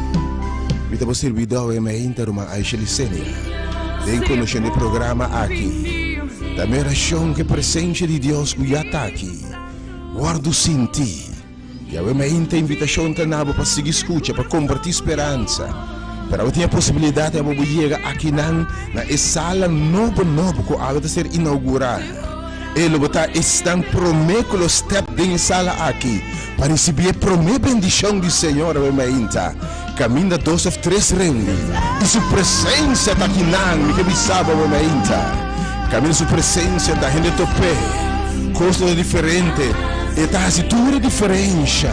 [SPEAKER 5] Mi ta bo servidor e meinta ruman Aisha Licenia. Den conduccion di programa aki. Ta mi oracion cu e presencia di Dios cu ya ta aki wordo sinti. Yahweh mainta invitacion ta na bo pa sigui scucha, pa comparti speransa. Pero abo tin e posibilidad di abo bo yega akinan na e sala nobo nobo cu awe ta ser inaugura. E lo bo ta esnan prome cu lo step den e sala aki pa ricibi e prome bendicion di Señor awe mainta. Caminda dos of tres reuni y su presencia ta akinan, mi ke bisa bo awe mainta. Caminda su presencia ta hende top'é, cosnan ta diferente, e ta haci tur e diferencia.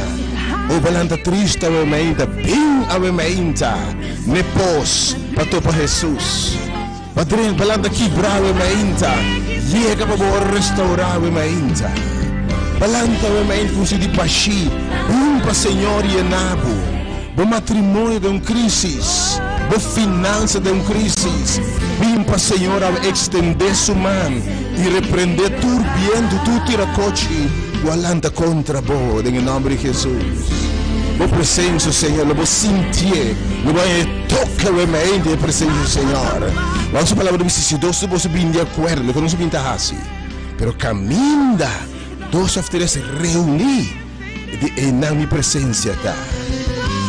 [SPEAKER 5] O bo lanta triste awe mainta, bin awe mainta n'e pos pa topa Jesus. Pa drenta, pa lanta kibra awe mainta, yega pa bo restaura awe mainta. Pa lanta awe mainta ku si di pashi, bin pa Señor yena bo. Bo matrimonio den un crisis, bo finansa den un crisis, bin pa Señor awe extende su man y reprende tur bientu, tur tiracochi ku a lanta kontra bo den e nomber di Jesus. Bo presencia, Señor, lo bo sintié, lo bo haña e toke awe meinte e presencia di Señor. Wak su palabra ta bisa, si dos di boso bini di akuerdo, loke nos a bin ta hasi, pero kaminda dos òf tres reuní, di einan mi presencia ta.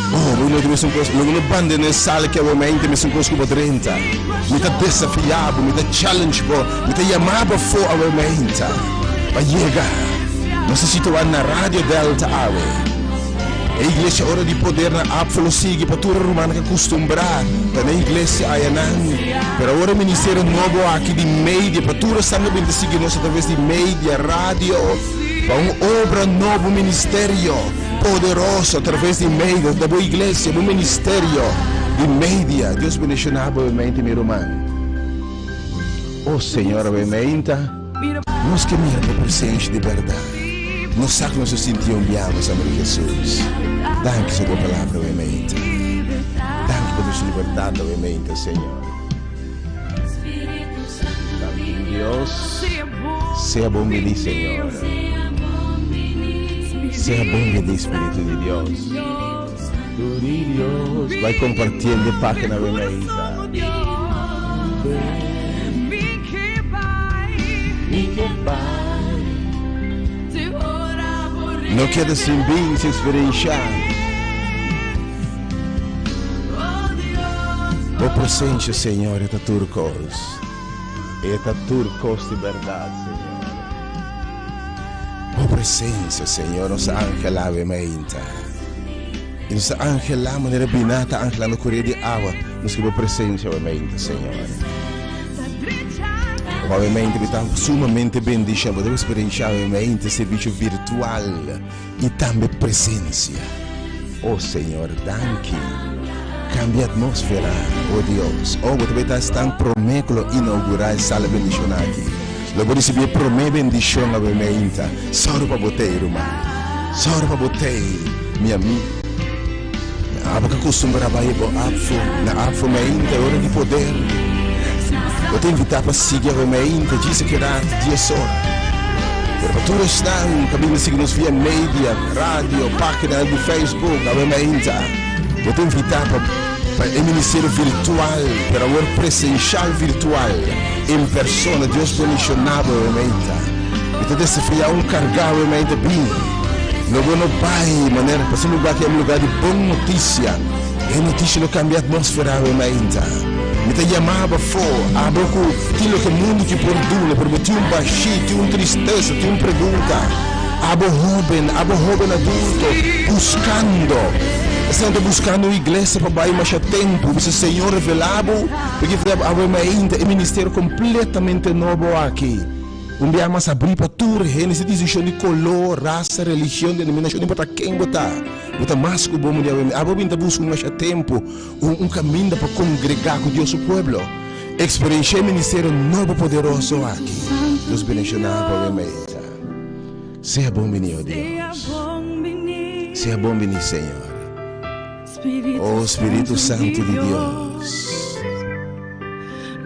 [SPEAKER 5] Oh, bo no ta mesun kos, lo bo no bandona e sala aki awe meinte mesun kos ku bo drenta. Mi ta desafiá bo, mi ta challenge bo, mi ta yama bo afó awe meinte pa yega. Nos ta situá na Radio Delta awe. E iglesia Ora di Poder na Apfel lo sigui pa tur e rumannan ku a kustumbrá ta na e iglesia ayanan. Pero awor e ministerio nobo aki di media pa tur esnan ku a bin ta sigui nos atraves di media, radio, pa un obra nobo, un ministerio poderoso atraves di media, ta bo iglesia, bo ministerio di media. Dios bendishoná bo mente mi ruman. Oh Señor awe meinta. Nos ke mira bo presencia di berdad. Nos sa ku nos a sinti un biaha nos amor di Jesus. Danki so bo palabra awe meinta. Danki pa nos libertad awe meinta Señor. Danki mi Dios. Sea bon bini Señor. Sea bon bini Spiritu di Dios. Spiritu di Dios. Bai compartiendo e pagina awe meinta. Mi ke bai. No keda sin bin sin eksperenshá Bo presensia, Señor, e ta tur kos. E ta tur kos di bèrdat, Señor. Bo presensia, Señor, nos a anhelá awe mainta. I nos a anhelá manera biná ta anhelando koria di awa. Nos ke bo presensia awe mainta, Señor. Obviamente mi ta sumamente bendicion bo ta experiencia obviamente servicio virtual y tambe presencia. Oh Señor, danki. Cambia atmósfera, oh Dios. Oh, bo ta beta estan prome cu lo inaugura e sala bendicion aki. Lo bo ricibi e prome bendicion obviamente. Sorry pa bo tey, ruman. Sorry pa bo tey, mi amigo. Abo ka kustumbra bai bo apfo na apfo mainta e ora di poder. Bo ta invitá pa sigui awe mainta djis a keda dies ora. Pero pa tur esnan ku a bini sigui nos via media, radio, página di Facebook awe mainta, bo ta invitá pa pa e ministerio virtual, pero awor presenshal virtual, en persona. Dios bendishoná bo awe mainta. Mi ta desafiá un kargá awe mainta bin. Lo bo no bai manera pasobra lugar ki un lugar di bon noticia. E noticia lo cambia atmosfera awe mainta. Mi ta yama bo afo, abo cu tin loke mundo ki por duna, pero bo tin un bashi, tin un tristesa, tin un pregunta. Abo hoben, abo hoben adulto, buscando. Esnan ta buscando un iglesia pa bai masha tempo. Bisa Señor revela bo, porque awe mainta e ministerio completamente nobo aki. Un bia mas abrí pa tur hende sin distinshon di koló, rasa, religion, denominashon, no importa ken bo ta. Bo ta mas ku bo mundial wende. Abo bin ta buska un masha tempu, un un kaminda pa kongregá ku Dios su pueblo. Eksperenshá e ministerio nobo poderoso aki. Dios bendishoná bo awe mesa. Sea bon biní, o Dios. Sea bon biní, Señor. O Spiritu Santu di Dios.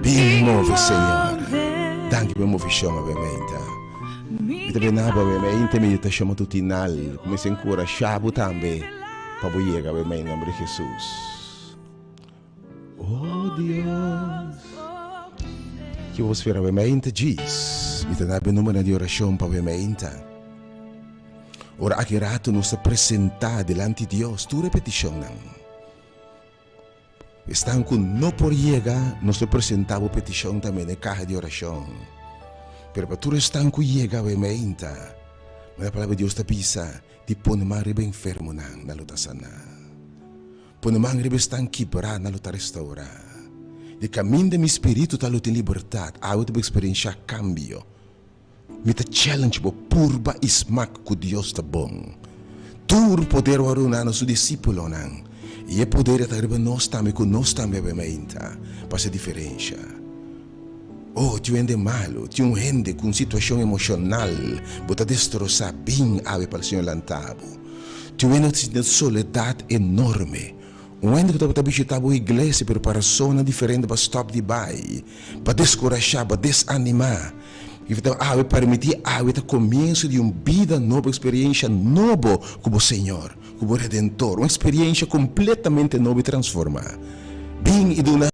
[SPEAKER 5] Bin move, Señor. Danki pa e movishon awe meinta. Mi ta bena bo awe meinta e meditashon matutinal ku mester enkurashá bo tambe pa bo yega awe mei nomber di Hesus. Oh Dios. Ki bo spera awe meinta djis? Mi ta na bo numbernan di orashon pa awe meinta. Ora aki rato nos ta presentá dilanti Dios tur e petishonnan. Esnan ku no por yega, nos lo presentá bo petishon tambe den e kaha di orashon. Pero pa tur esnan ku yega awe meinta, manera Palabra di Dios ta bisa, di pone man riba enfermonan, nan lo ta saná. Pone man riba esnan kibrá, nan lo ta restourá. Di kaminda mi spiritu ta lo tin libertat, awe ta bo eksperenshá kambio. Mi ta challenge bo purba i smak ku Dios ta bon. Tur poder wòrdu duna na su disípulonan, i e poder e ta riba nos tambe ku nos tambe a bemeinta pa hasi diferensha. Oh, tin un hende malu, tin un hende ku un situashon emoshonal bo ta destrosá, bin awe pa el Señor lanta bo. Tin un hende ku ta sinti un soledat enorme, Un hende ku tabata bishitá bo iglesia pero pa rasonnan diferente bo a stòp di bai, bo a deskurashá, bo a desanimá. I bo ta awe permití awe ta komienso di un bida nobo, eksperiensha nobo ku bo Señor, ku bo Redentor, un eksperiensha kompletamente nobo i transformá. Bin i duna.